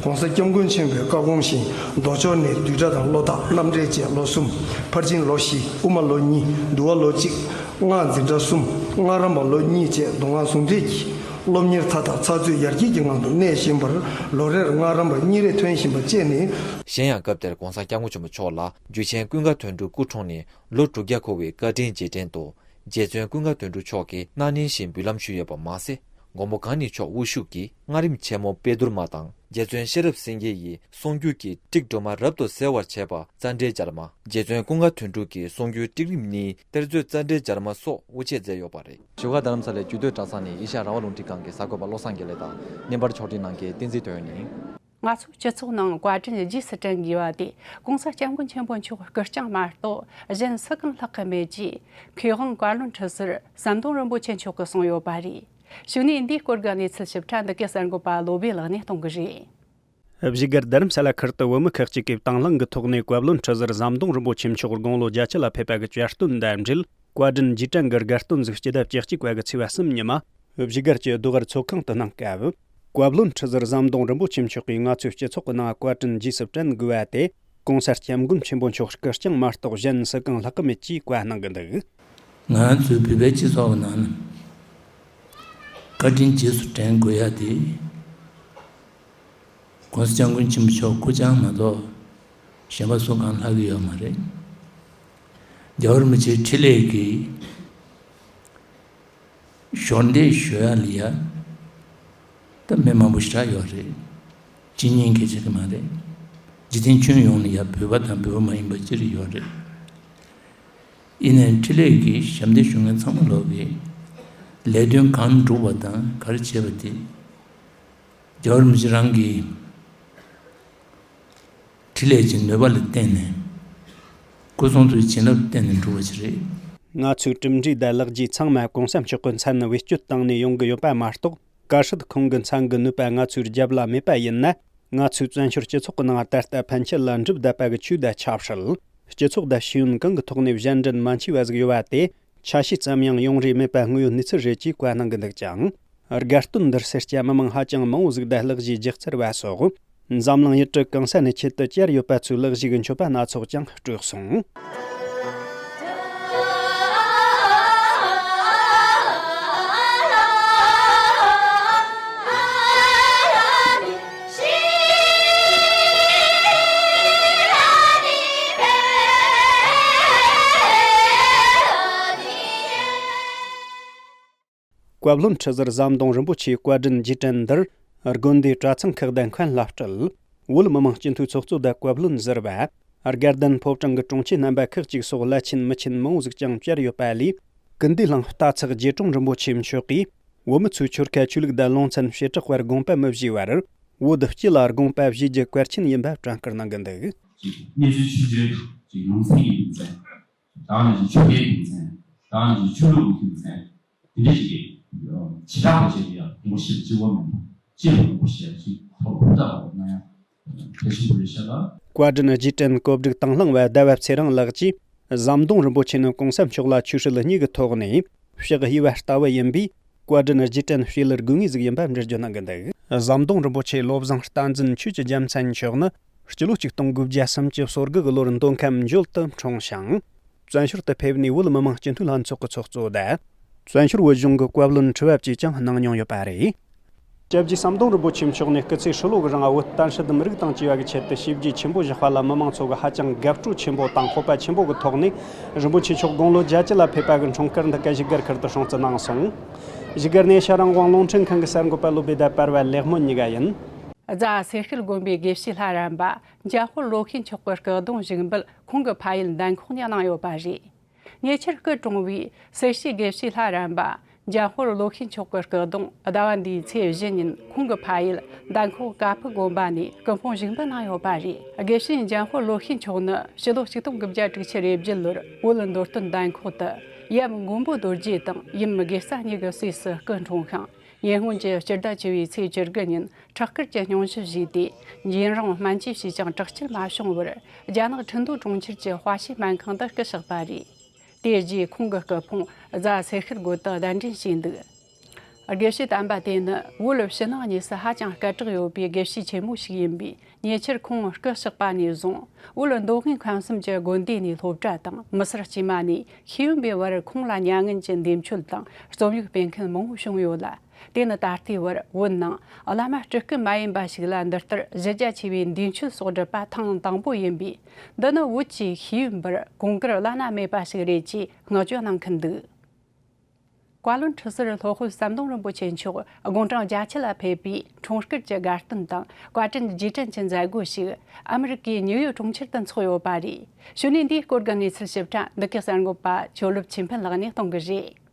༸གོང་ས་༸སྐྱབས་མགོན་ཆེན་པོའི་བཀའ་དགོངས་བཞིན་མདོ་ཕྱོགས་ནས་བསྡུས་གྲྭ་དང་བློ་ཐག་རྣམ་འགྲེལ་བཅས་ལོ་གསུམ། ཕར་ཕྱིན་ལོ་བཞི། དབུ་མ་ལོ་གཉིས། འདུལ་བ་ལོ་གཅིག། སྔགས་འཛིན་གྲྭ་གསུམ། སྔགས་རམས་པ་ལོ་གཉིས་བཅས་མདོ་སྔགས་ཟུང་འབྲེལ་གྱི་སློབ་གཉེར་མཐའ་དག་ཚགས་ཚུད་ཡར་རྒྱས་ཀྱི་ངང་དུ་གནས་བཞིན་པར་ལོ་རེར་སྔགས་རམས་པ་གཉིས་རེ་ཐོན་བཞིན་པ་བཅས་ནི། གཞན་ཡང་སྐབས་དེར་༸གོང་ས་༸སྐྱབས་མགོན་ཆེན་པོ་མཆོག་ལ་རྒྱུད་ཆེན་ཀུན་དགའ་དོན་གྲུབ་སྐུ་འཁྲུངས་ནས་ལོ་དྲུག་བརྒྱ་འཁོར་བའི་བཀའ་དྲིན་རྗེས་དྲན་དུ། རྗེ་བཙུན་ཀུན་དགའ་དོན་གྲུབ་མཆོག་གིས་གནང་གནང་བཞིན་འབུལ་ལམ་ཞུས་ཡོད་པ་མ་ཟད། མགོན་པོ་གང་ཉིད་མཆོག་དབུ་བཞུགས་ཀྱིས་སྔགས་རིམ་ཆེན་མོ་དཔལ་དུར་མ་དང་རྗེ་བཙུན་ཤེས་རབ་སེང་གེ་ཡི་གསུང་བརྒྱུད་ཀྱི་ཏིག་སྒྲོལ་མ་རབ་ཏུ་གསལ་བར་བྱེད་པ་ཙཎྜི་རྒྱ་མ། རྗེ་བཙུན་ཀུན་དགའ་དོན་གྲུབ་ཀྱི་གསུང་བརྒྱུད་ཏིག་རིམ་གཉིས་གཏེར་མཛོད་ཙཎྜི་རྒྱ་མ་སོགས་དབུ་འབྱེད་མཛད་ཡོད་པ་རེད། བཞུགས་སྒར་རྡ་རམ་ས་ལའི་རྒྱུད་སྟོད་གྲྭ་ཚང་ནས་ཨེ་ཤ་ཡ་རང་དབང་རླུང་འཕྲིན་ཁང་གི་གསར་འགོད་པ་བློ་བཟང་དགེ་ལེགས་དང་། བརྙན་པར་ཕྱོགས་སྒྲིག་གནང་མཁན་བསྟན་འཛིན་དོན་ཡོད་ནས། ང་ཚོ་སྤྱི་ཚོགས་ནང་བཀའ་དྲིན་རྗེས་སུ་དྲན་དགོས་པ་དེ་༸གོང་ས་༸སྐྱབས་མགོན་ཆེན་པོ་མཆོག་སྐུ་རྐྱང་མ་གཏོགས་གཞན་སུ་གང་ལྷག་གི་མེད་ཅེས་མཁས་དབང་བཀའ་བློན་ཁྲི་ཟུར་ཟམ་གདོང་རིན་པོ་ཆེ་མཆོག་གིས་གསུངས་ཡོད་པ་རེད། གཞུག་ནས་འདིའི་སྐོར་གྱི་གནས་ཚུལ་ཞིབ་ཕྲ་འདི་གའི་གསར་འགོད་པ་བློ་བྷེ་ལགས་ནས་གཏོང་གི་རེད། བཞུགས་སྒར་རྡ་རམ་ས་ལ་ཁུལ་དུ་བོད་མི་ཁག་ཅིག་གིས་དང་བླངས་ཀྱི་ཐོག་ནས་བཀའ་བློན་ཁྲི་ཟུར་ཟམ་གདོང་རིན་པོ་ཆེ་མཆོག་དགུང་ལོ་བརྒྱད་ཅུ་ལ་ཕེབས་པ་གི་བསྐྱར་སྟོན་དང་འབྲེལ། བཀའ་དྲིན་རྗེས་དྲན་གྱི་དགའ་སྟོན་ཟིག་སྤྱི་ཟླ་བཅུ་གཅིག་པ་གི་ཚེས་པ་གསུམ་ཉི་མ་བཞུགས་སྒར་གྱི་རྡོ་སྒར་ཚོགས་ཁང་དུ་གནང་སྐབས། བཀའ་བློན་ཁྲི་ཟུར་ཟམ་གདོང་རིན་པོ་ཆེ་མཆོག་གིས་ང་ཚོའི་སྤྱི་ཚོགས་ཀྱི་ནང་བཀའ་དྲིན་རྗེས་སུ་དྲན་དགོས་པ་དེ། ྋགོང་ས་ྋསྐྱབས་མགོན་ཆེན་པོ་མཆོག་སྐུ་རྐྱང་མ་གཏོགས་གཞན་སུ་གང་ལྷག་གི་མེད་ཅེས་བཀའ་གནང་གི་འདུག། ང་ཚོའི་བོད་པའི་སྤྱི་ཚོགས་ནང་བཀའ་དྲིན་རྗེས་སུ་དྲན་དགོས་ཡ་དེ། ྋགོང་ས་ྋསྐྱབས་མགོན་ཆེན་པོ་མཆོག་སྐུ་རྐྱང་མ་གཏོགས་གཞན་པ་སུ་གང་ལྷག་གི་ཡོད་མ་རེད། རྒྱལ་བ་རིན་པོ་ཆེའི་འཕྲིན་ལས་ཀྱིས། ཞོར་འདེགས་ཞུ་ཡ་ལ་ཡ། ད་མི་མང་པོ་ཞེ་དྲག་ཡོད་རེད། ཅི་ཉན་མཁན་ཅིག་གི་མ་རེད། འཇིག་རྟེན་ཁྱོན་ཡོངས་ལ་ཡ་བོད་པ་དང་བོད་པ་མ་ཡིན་པ་ཅི་རིགས་ཡོད་རེད། ཡིན་ནའི་འཕྲིན་ལས་ཀྱི་ཞབས་འདེགས་ཞུ་མཁན་ཚང་མ་ལོག་གིས། ལས་དོན་གང་བསྒྲུབས་པ་དང་ག་རེ་བྱས་པ་དེ། རྒྱལ་བ་རིན་པོ་ཆེ་རང་གི་འཕྲིན་ལས་ཀྱི་ནུས་པ་ལ་བརྟེན་ནས། སྐུ་གསུང་ཐུགས་ཀྱི་བྱིན་རླབས་བརྟེན་ནས་འགྲུབ་པ་ཞིག་རེད། ང་ཚོའི་གྲུབ་འབྲས་དང་ལེགས་སྐྱེས་ཚང་མ་ྋགོང་ས་མཆོག་གི་མཚན་བེད་སྤྱོད་བཏང་ནས་ཡོང་གི་ཡོད་པ་མ་གཏོགས། གལ་སྲིད་ཁོང་གི་མཚན་གྱི་ནུས་པ་ང་ཚོའི་རྒྱབ་ལ་མེད་པ་ཡིན་ན། ང་ཚོས་བཙན་བྱོལ་སྤྱི་ཚོགས་ཀྱི་ནང་ད་ལྟ་ཕན་ཆད་ལ་འགྲུབ་བསྡད་པ་གི་ཆོས་དང་ཆབ་སྲིད། སྤྱི་ཚོགས་དང་ཤེས་ཡོན་གང་གི་ཐོག་ནས་གཞན་འདྲེན་མ་མཆིས་པ་ཟིག་ཡོད་པ་དེ། ཆ་ཤས་ཙམ་ཡང་ཡོང་རེ་མེད་པ་དངོས་ཡོད་གནས་ཚུལ་རེད་ཅེས་བཀའ་གནང་གི་འདུག་ཅིང་། དགའ་སྟོན་འདིར་སེར་སྐྱ་མི་མང་ཧ་ཅང་མང་བོ་ཟིག་དང་ལག་བཞེས་རྒྱག་ཚར་བ་སོགས། འཛམ་གླིང་ཡུལ་གྲུ་གང་ས་ནས་ཆེད་དུ་བཅར་ཡོད་པ་ཚོའི་ལག་བཞེས་ཀྱི་མཆོད་པ་སྣ་ཚོགས་ཀྱང་སྤྲོད་སོང་། བཀའ་བློན་ཁྲི་ཟུར་ཟམ་གདོང་རིན་པོ་ཆེའི་བཀའ་དྲིན་རྗེས་དྲན་འདིར། དགོན་སྡེ་གྲྭ་ཚང་ཁག་དང་མཁན་སློབ་གྲྭ། བོད་མི་མང་སྤྱི་འཐུས་ཚོགས་གཙོ་དང་བཀའ་བློན་ཟུར་པ། དགའ་ལྡན་ཕོ་བྲང་གི་དྲུང་ཆེ་རྣམ་པ་ཁག་ཅིག་སོགས་བླ་ཆེན་མི་ཆེན་མང་བོ་ཟིག་ཀྱང་བཅར་ཡོད་པ་ལས། སྐུ་མདུན་ལའང་རྟ་ཚག་རྗེ་དྲུང་རིན་པོ་ཆེ་མཆོག་གིས། བོད་མི་ཚོས་ཆོལ་ཁ་ཆོས་ལུགས་དང་ལུང་ཚན་བྱེ་བྲག་པར་དགོངས་པ་མི་བཞེས་པར། བོད་སྤྱི་ལ་དགོངས་པ་བཞེས་རྒྱུ་གལ་ཆེན་ཡིན་པ་དྲན་སྐུལ་གནང་གི་འདུག། གནས་ཚུལ་ཆུང་ཆུང་ཅིག་ཡོང་སྲིད་ཡིན་ཟེར། ད་ནི་ཅིག་ཆོས་ལུགས་ཀྱི་མཚན། ད་ནི་ཅིག་ཆོས་ལུགས་ཀྱི་མཚན། དེ་འདྲ་ཞིག་གིས་བྱེ་བྲག་པ་བྱས་ཏེ་ཡང་ངོ་ཤེས་ཅི་བ་མིན་པ་ཅི་ལ་ངོ་ཤེས་ཅི་ཐོག་ཕུ་ཐག་ན་ཡང་ཕལ་ཆེན་པོ་རེད་ཤག་ལ། བཀའ་དྲིན་རྗེས་དྲན་གོ་སྒྲིག་དང་བླངས་པ་ཟླ་བ་ཚེ་རིང་ལགས་ཀྱིས། ཟམ་གདོང་རིན་པོ་ཆེ་ནི་གོང་ས་མཆོག་ལ་ཆོས་སྲིད་གཉིས་ཀྱི་ཐོག་ནས་ཕྱག་གཡས་པ་ལྟ་བུ་ཡིན་པས། བཀའ་དྲིན་རྗེས་དྲན་བྱེད་ལུགས་དགོས་ངེས་ཟིག་ཡིན་པ་འགྲེལ་བརྗོད་གནང་གི་འདུག། ཟམ་གདོང་རིན་པོ་ཆེ་བློ་བཟང་བསྟན་འཛིན་ཆོས་ཀྱི་རྒྱལ་མཚན་མཆོག་ནི། སྤྱི་ལོ་ཆིག་སྟོང་དགུ་བརྒྱ་སུམ་ཅུ་སོ་དགུ་གི་ལོར་མདོ་ཁམས་འཇོལ་དུ་འཁྲུངས་ཤིང་། བཙན་བྱོལ་དུ་ཕེབས་ནས་བོད་མི་མང་སྤྱི་འཐུས་ལྷན་ཚོགས་ཀྱི་ཚོགས་གཙོ་དང་། བཙན་བྱོལ་བོད་གཞུང་གི་བཀའ་བློན་ཁྲི་པ་བཅས་ཀྱང་གནང་མྱོང་ཡོད་པ་རེད། སྐྱབས་རྗེ་ཟམ་གདོང་རིན་པོ་ཆེ་མཆོག་ནས་སྐུ་ཚེ་ཧྲིལ་བོ་གི་རིང་བོད་བསྟན་སྲིད་མི་རིགས་དང་བཅས་པ་གི་ཆེད་དུ་བྱས་རྗེས་ཆེན་པོ་བཞག་པ་ལ་མི་མང་ཚོ་གི་ཧ་ཅང་དགའ་སྤྲོ་ཆེན་པོ་དང་སྤོབས་པ་ཆེན་པོ་གི་ཐོག་ནས། རིན་པོ་ཆེ་མཆོག་དགུང་ལོ་བརྒྱད་ཅུ་ལ་ཕེབས་པ་གི་འཁྲུངས་སྐར་འདི་ག་བཞུགས་སྒར་ཁུལ་དུ་སྲུང་བརྩི་གནང་སོང་། བཞུགས་སྒར་ནས་ཤར་རང་དབང་རླུང་འཕྲིན་ཁང་གི་གསར་འགོད་པ་བློ་བདེ་དང་བར་བ་ལེགས་སྨོན་གཉིས་ཀ་ཡིན། རྫ་སེ་ཤུལ་དགོན་པའི་དགེ་བཤེས་ལྷ་རམས་པ་འཇམ་དཔལ་བློ་ཤེས་མཆོག་གི་སྐུ་གདུང་བཞུགས་འབུལ་ཁོང་གི་ཕ་ཡུལ་འདན་ཁོག་ནས་གནང་ཡོད་པ་རེད། ཉེ་ཆར་སྐུ་གྲོངས་པའི་སེར་བྱེས་དགེ་བཤེས་ལྷ་རམས་པ་འཇམ་དཔལ་བློ་ཤེས་མཆོག་གི་སྐུ་གདུང་ཟླ་བ་འདིའི་ཚེས་བཞི་ཉིན་ཁོང་གི་ཕ་ཡུལ་འདན་ཁོག་ཀ་ཕུ་དགོན་པ་ནས་སྐུ་ཕུང་བཞུགས་འབུལ་གནང་ཡོད་པ་རེད། དགེ་བཤེས་འཇམ་དཔལ་བློ་ཤེས་མཆོག་ནི་ཕྱི་ལོ་ཆིག་སྟོང་དགུ་བརྒྱ་དྲུག་ཅུ་རེ་བརྒྱད་ལོར་བོད་མདོ་སྟོད་འདན་ཁོག་ཏུ་ཡབ་མགོན་པོ་རྡོ་རྗེ་དང་ཡུམ་དགེ་རྩ་གཉིས་ཀྱི་སྲས་སུ་སྐུ་འཁྲུངས་ཤིང་། ཉེ་སྔོན་གྱི་སྤྱི་ཟླ་བཅུ་བའི་ཚེས་བཅུ་དགུ་ཉིན་ཁྲག་སྐུལ་གྱི་སྙུང་གཞི་བཞེས་ཏེ། འབྱེན་རུང་སྨན་བཅོས་བྱས་ཀྱང་དྲག་སྐྱེད་མ་བྱུང་བར། རྒྱ་ནག་ཁྲིན་ཏུའུ་གྲོང་ཁྱེར་གྱི་དཔའ་ཤོད་སྨན་ཁང་དུ་སྐུ་གཤེགས་པ་རེད། དེ་རྗེས་ཁོང་གི་སྐུ་ཕུང་རྫ་སེ་ཤུལ་དགོན་དུ་གདན་འདྲེན་བྱས་འདུག། དགེ་བཤེས་དམ་པ་དེ་ནི་བོད་ཕྱི་ནང་གཉིས་སུ་ཧ་ཅང་སྐད་གྲགས་ཡོད་པའི་དགེ་བཤེས་ཆེན་མོ་ཞིག་ཡིན་པས། ཉེ་ཆར་ཁོང་སྐུ་གཤེགས་པ་ནས་བཟུང་། བོད་མདོ་དབུས་ཁམས་གསུམ་གྱི་དགོན་སྡེ་ནས་སློབ་གྲྭ་དང་མི་སེར་དཀྱུས་མ་ནས་ཤེས་ཡོན་པའི་བར་ཁོང་ལ་མྱ་ངན་གྱི་འདས་མཆོད་དང་རྩོམ་ཡིག་སྤེལ་མཁན་མང་བོ་བྱུང་ཡོད་ལ། དེ་ནི་ད་ལྟའི་བར་བོད་ནང་བླ་མ་སྤྲུལ་སྐུ་མ་ཡིན་པ་ཞིག་ལ་འདི་ལྟར་གཞི་རྒྱ་ཆེ་བའི་འདས་མཆོད་སོགས་བསྒྲུབས་པ་ཐེངས་དང་པོ་ཡིན་པས། འདི་ནི་བོད་ཀྱི་ཤེས་ཡོན་པར་གོང་བཀུར་བླ་ན་མེད་པ་ཞིག་རེད་ཅེས་བསྔགས་བརྗོད་གནང་མཁན་འདུག། བཀའ་བློན་ཁྲི་ཟུར་སློབ་དཔོན་ཟམ་གདོང་རིན་པོ་ཆེ་མཆོག་དགུང་གྲངས་བརྒྱད་ཅུ་ལ་ཕེབས་པའི་འཁྲུངས་སྐར་གྱི་དགའ་སྟོན་དང་བཀའ་དྲིན་རྗེས་དྲན་གྱི་མཛད་སྒོ་ཞིག་ཨ་མི་རི་ཀའི་ནིའུ་ཡོག་གྲོང་ཁྱེར་དུ་འཚོགས་ཡོད་པ་རེད། གཞུག་ནས་འདིའི་སྐོར་གྱི་གནས་ཚུལ་ཞིབ་ཕྲ་འདི་གའི་གསར་འགོད་པ་ཆོས་ལུགས་ཆོས་འཕེལ་ལགས་ནས་གཏོང་གི་རེད།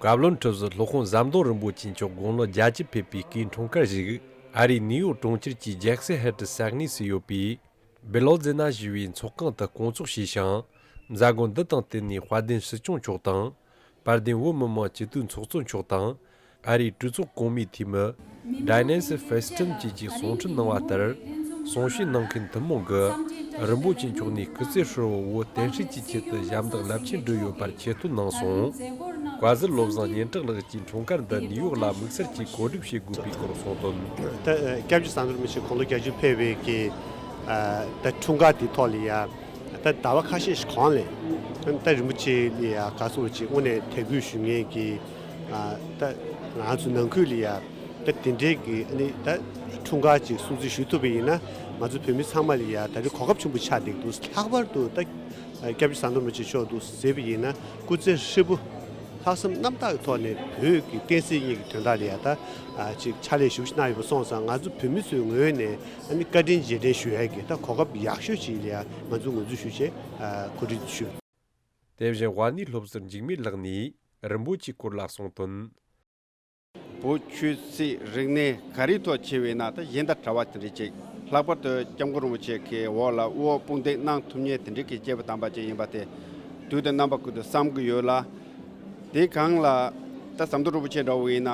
བཀའ་བློན་ཁྲི་ཟུར་སློབ་དཔོན་ཟམ་གདོང་རིན་པོ་ཆེ་མཆོག་དགུང་ལོ་བརྒྱད་ཅུ་ཕེབས་པའི་སྐུའི་འཁྲུངས་སྐར་ཞིག་ཨ་རིའི་ནིའུ་ཡོག་གྲོང་ཁྱེར་གྱི་ཇེག་སི་ཧེ་ཏི་ས་གནས་སུ་ཡོད་པའི་བི་ལོ་ཛེ་ན་ཞེས་པའི་ཚོགས་ཁང་དུ་སྐོང་ཚོགས་བྱས་ཤིང་། མཛད་སྒོ་འདི་དང་བསྟུན་ནས་དཔལ་ལྡན་སྲིད་སྐྱོང་མཆོག་དང་། དཔལ་ལྡན་བོད་མི་མང་སྤྱི་འཐུས་ཚོགས་གཙོ་མཆོག་དང་། ཨ་རིའི་གྲོས་ཚོགས་གོང་མའི་འཐུས་མི་Dianne Feinstein་བཅས་ཀྱིས་གསུང་འཕྲིན་གནང་བ་ལྟར། གསུང་བཤད་གནང་མཁན་ཐུན་མོང་གིས་རིན་པོ་ཆེ་མཆོག་ནས་སྐུ་ཚེ་ཧྲིལ་བོ་བོད་བསྟན་སྲིད་ཀྱི་ཆེད་དུ་ཞབས་འདེགས་རླབས་ཆེན་བསྒྲུབས་ཡོད་པར་ཆེ་བསྟོད་གནང་སོང་། བཀའ་ཟུར་བློ་བཟང་སྙན་གྲགས་ལགས་ཀྱིས་འཁྲུངས་སྐར་འདི་ནིའུ་ཡོག་ལ་དམིགས་བསལ་གྱིས་གོ་སྒྲིག་བྱེད་དགོས་པའི་སྐོར་གསུངས་དོན། ད་སྐྱབས་རྗེ་ཟམ་གདོང་རིན་པོ་ཆེ་དགུང་ལོ་བརྒྱད་ཅུ་ཕེབས་པའི་གི་ད་འཁྲུངས་སྐར་དེའི་ཐོག་ལ་ཡ་ད་ཟླ་བ་ཁ་ཤས་ཤིག་གོང་ལ་ད་རིན་པོ་ཆེ་ལ་ཡ་ག་ཚོད་ཅིག་དངོས་གནས་དད་གུས་ཞུ་མཁན་གྱི་ད་ང་ཚོ་ནང་ཁུལ་ལ་ཡ། ད་དེ་འདྲའི་གི་ཨ་ནི་ད་འཁྲུངས་སྐར་ཅིག་སྲུང་བརྩི་ཞུ་ཐུབ་པ་ཡིན་ན་ང་ཚོ་བོད་མི་ཚང་མ་ལ་ཡ་ད་རེས་གོ་སྐབས་ཆེན་པོ་ཆགས་བསྡད་འདུག་ལྷག་པར་དུ་ད་སྐྱབས་རྗེ་ཟམ་གདོང་རིན་པོ་ཆེ་མཆོག་འདུག་ཟེར་བ་ཡིན་ན་སྐུ་ཚེ་ཧྲིལ་པོ་ལྷག་བསམ་རྣམ་དག་གི་ཐོག་ནས་བོད་ཀྱི་བསྟན་སྲིད་གཉིས་ཀྱི་དོན་དག་ལ་ཡ་ད་ཅིག་ཕྱག་ལས་ཞུ་གནང་ཡོད་པ་སོང་ཙང་ང་ཚོ་བོད་མི་ཚོའི་ངོས་ནས་ཨ་ནི་བཀའ་དྲིན་རྗེས་དྲན་ཞུ་ཡ་གི་ད་གོ་སྐབས་ཡག་ཤོས་ཅིག་ལ་ཡ་ང་ཚོ་ངོས་འཛིན་ཞུ་བྱས་གོ་སྒྲིག་ཞུ། དེ་བཞིན་དབར་གནས་སློབ་ཟུར་འཇིགས་མེད་ལགས་ནས་རིན་པོ་ཆེའི་སྐོར་ལ་གསུངས་དོན། བོད་ཆོས་སྲིད་རིག་གནས་ག་རེའི་ཐོག་བྱས་པ་ཡིན་ན་ད་གཞན་དང་བྲལ་བ་དེ་འདྲ་ཅིག་ལྷག་པར་དུ་སྐྱབས་མགོན་རིན་པོ་ཆེ་གི་འོག་ལ་དབུ་འོག་དཔུང་འདེགས་གནང་ཐུབ་མཁན་དེ་འདྲའི་གི་སྐྱེས་བུ་དམ་པ་ཅིག་ཡིན་པ་དེ་དུས་དང་རྣམ་པ་ཀུན་ཏུ་བསམ་གྱི་ཡོད་ལ། དེ་གང་ལ་ད་ཟམ་གདོང་རིན་པོ་ཆེ་འདྲ་བོ་ཡིན་ན་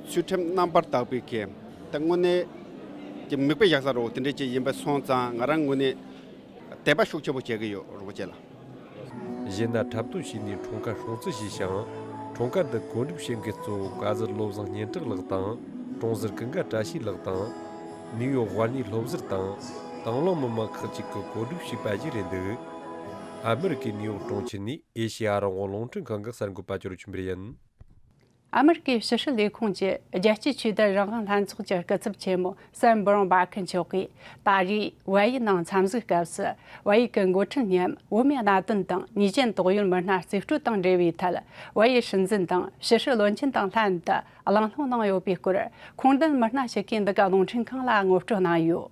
ཚུལ་ཁྲིམས་རྣམ་པར་དག་པའི་གི་ད་དངོས་གནས་ཀྱི་མིག་དཔེ་བཞག་ས་འདྲ་བོ་དེ་འདྲ་ཅིག་ཡིན་པ་སོང་ཙང་ང་རང་དངོས་གནས། དད་པ་ཤུགས་ཆེན་པོ་བྱེད་ཀྱི་ཡོད་རིན་པོ་ཆེ་ལ། གཞན་ན་འཁྲབ་སྟོན་བྱས་ནས་འཁྲུངས་སྐར་སྲུང་བརྩི་ཞུས་ཤིང་། འཁྲུངས་སྐར་འདི་གོ་སྒྲིག་བྱེད་མཁན་གཙོ་བོ་བཀའ་ཟུར་བློ་བཟང་སྙན་གྲགས་ལགས་དང་། དྲུང་ཟུར་ཀུན་དགའ་བཀྲ་ཤིས་ལགས་དང་། ནིའུ་ཡོག་དབར་གནས་སློབ་ཟུར་དང་། དང་བླངས་མི་མང་ཁག་ཅིག་གིས་གོ་སྒྲིག་བྱས་པ་ཞིག་རེད་འདུག་ཨ་མི་རི་ཀའི་ནིའུ་ཡོག་གྲོང་ཁྱེར་ནས་ཨེ་ཤེ་ཡ་རང་དབང་རླུང་འཕྲིན་ཁང་གི་གསར་འགོད་པ་ཅོ་རུ་ཆོས་འཕེལ་ཡིན། ཨ་མི་རི་ཀའི་ཕྱི་སྲིད་ལས་ཁུངས་ཀྱི་རྒྱལ་སྤྱིའི་ཆོས་དད་རང་དབང་ལྷན་ཚོགས་ཀྱི་སྐུ་ཚབ་ཆེན་མོ་སེམ་བྷི་རོན་བྷ་ཁི་མཆོག་གིས་ད་རེས་བལ་ཡུལ་ནང་འཚམས་གཟིགས་སྐབས་སུ་བལ་ཡུལ་གྱི་འགོ་ཁྲིད་མཉམ་བོད་མིའི་གནད་དོན་དང་ཉེས་ཅན་དོགས་ཡོད་མི་སྣ་རྩིས་སྤྲོད་དང་འབྲེལ་བའི་ཐད་བལ་ཡུལ་སྲིད་འཛིན་དང་ཕྱི་སྲིད་བློན་ཆེན་དང་ལྷན་དུ་གླེང་སློང་གནང་ཡོད་པའི་སྐོར། ཁུངས་ལྡན་མི་སྣ་ཞིག་གིས་འདི་ག་རླུང་འཕྲིན་ཁང་ལ་ངོ་སྤྲོད་གནང་ཡོད།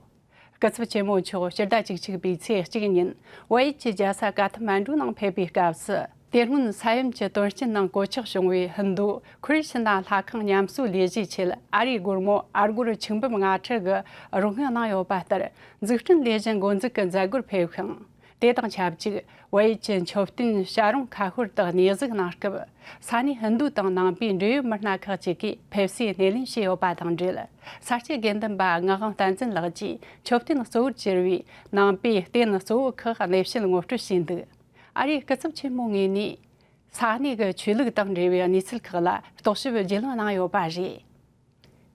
སྐུ་ཚབ་ཆེན་མོ་མཆོག་སྤྱི་ཟླ་བཅུ་གཅིག་པའི་ཚེས་གཅིག་ཉིན་བལ་ཡུལ་གྱི་རྒྱལ་ས་ཀ་ཐ་མན་ཌུ་ནང་ཕེབས་པའི་སྐབས་སུ། དེ་སྔོན་ས་ཡོམ་གྱི་དོན་རྐྱེན་ནང་གོད་ཆག་བྱུང་བའི་ཧིན་རྡུ་ཁུ་རི་ཤི་ན་ལྷ་ཁང་ཉམས་གསོའི་ལས་གཞིའི་ཆེད་ཨ་རིའི་སྒོར་མོ་ཨ་སྒོར་ཆིག་འབུམ་ལྔ་ཁྲི་གི་རོགས་དངུལ་གནང་ཡོད་པ་ལྟར། འཛུགས་སྐྲུན་ལས་གཞི་འགོ་འཛུགས་ཀྱི་མཛད་སྒོར་ཕེབས་ཤིང་། དེ་དང་ཆབས་ཅིག་བལ་ཡུལ་གྱི་མཆོད་རྟེན་བྱ་རུང་ཁ་ཤོར་དུ་གནས་གཟིགས་གནང་སྐབས། ས་གནས་ཧིན་རྡུ་དང་ནང་པའི་འབྲེལ་ཡོད་མི་སྣ་ཁག་ཅིག་གིས་ཕེབས་བསུའི་སྣེ་ལེན་བྱས་ཡོད་པ་དང་འབྲེལ། ས་སྐྱ་དགེ་འདུན་པ་ངག་དབང་བསྟན་འཛིན་ལགས་ཀྱིས་མཆོད་རྟེན་གཙོ་བོར་གྱུར་བའི་ནང་པའི་རྟེན་གཙོ་བོ་ཁག་གནས་བཤད་ངོ་སྤྲོད་བྱས་འདུག་ཨ་རིའི་སྐུ་ཚབ་ཆེན་མོ་ངོས་ནས་ས་གནས་ཀྱི་ཆོས་ལུགས་དང་འབྲེལ་བའི་གནས་ཚུལ་ཁག་ལ་རྟོག་ཞིབ་བརྒྱུད་ལམ་གནང་ཡོད་པ་རེད།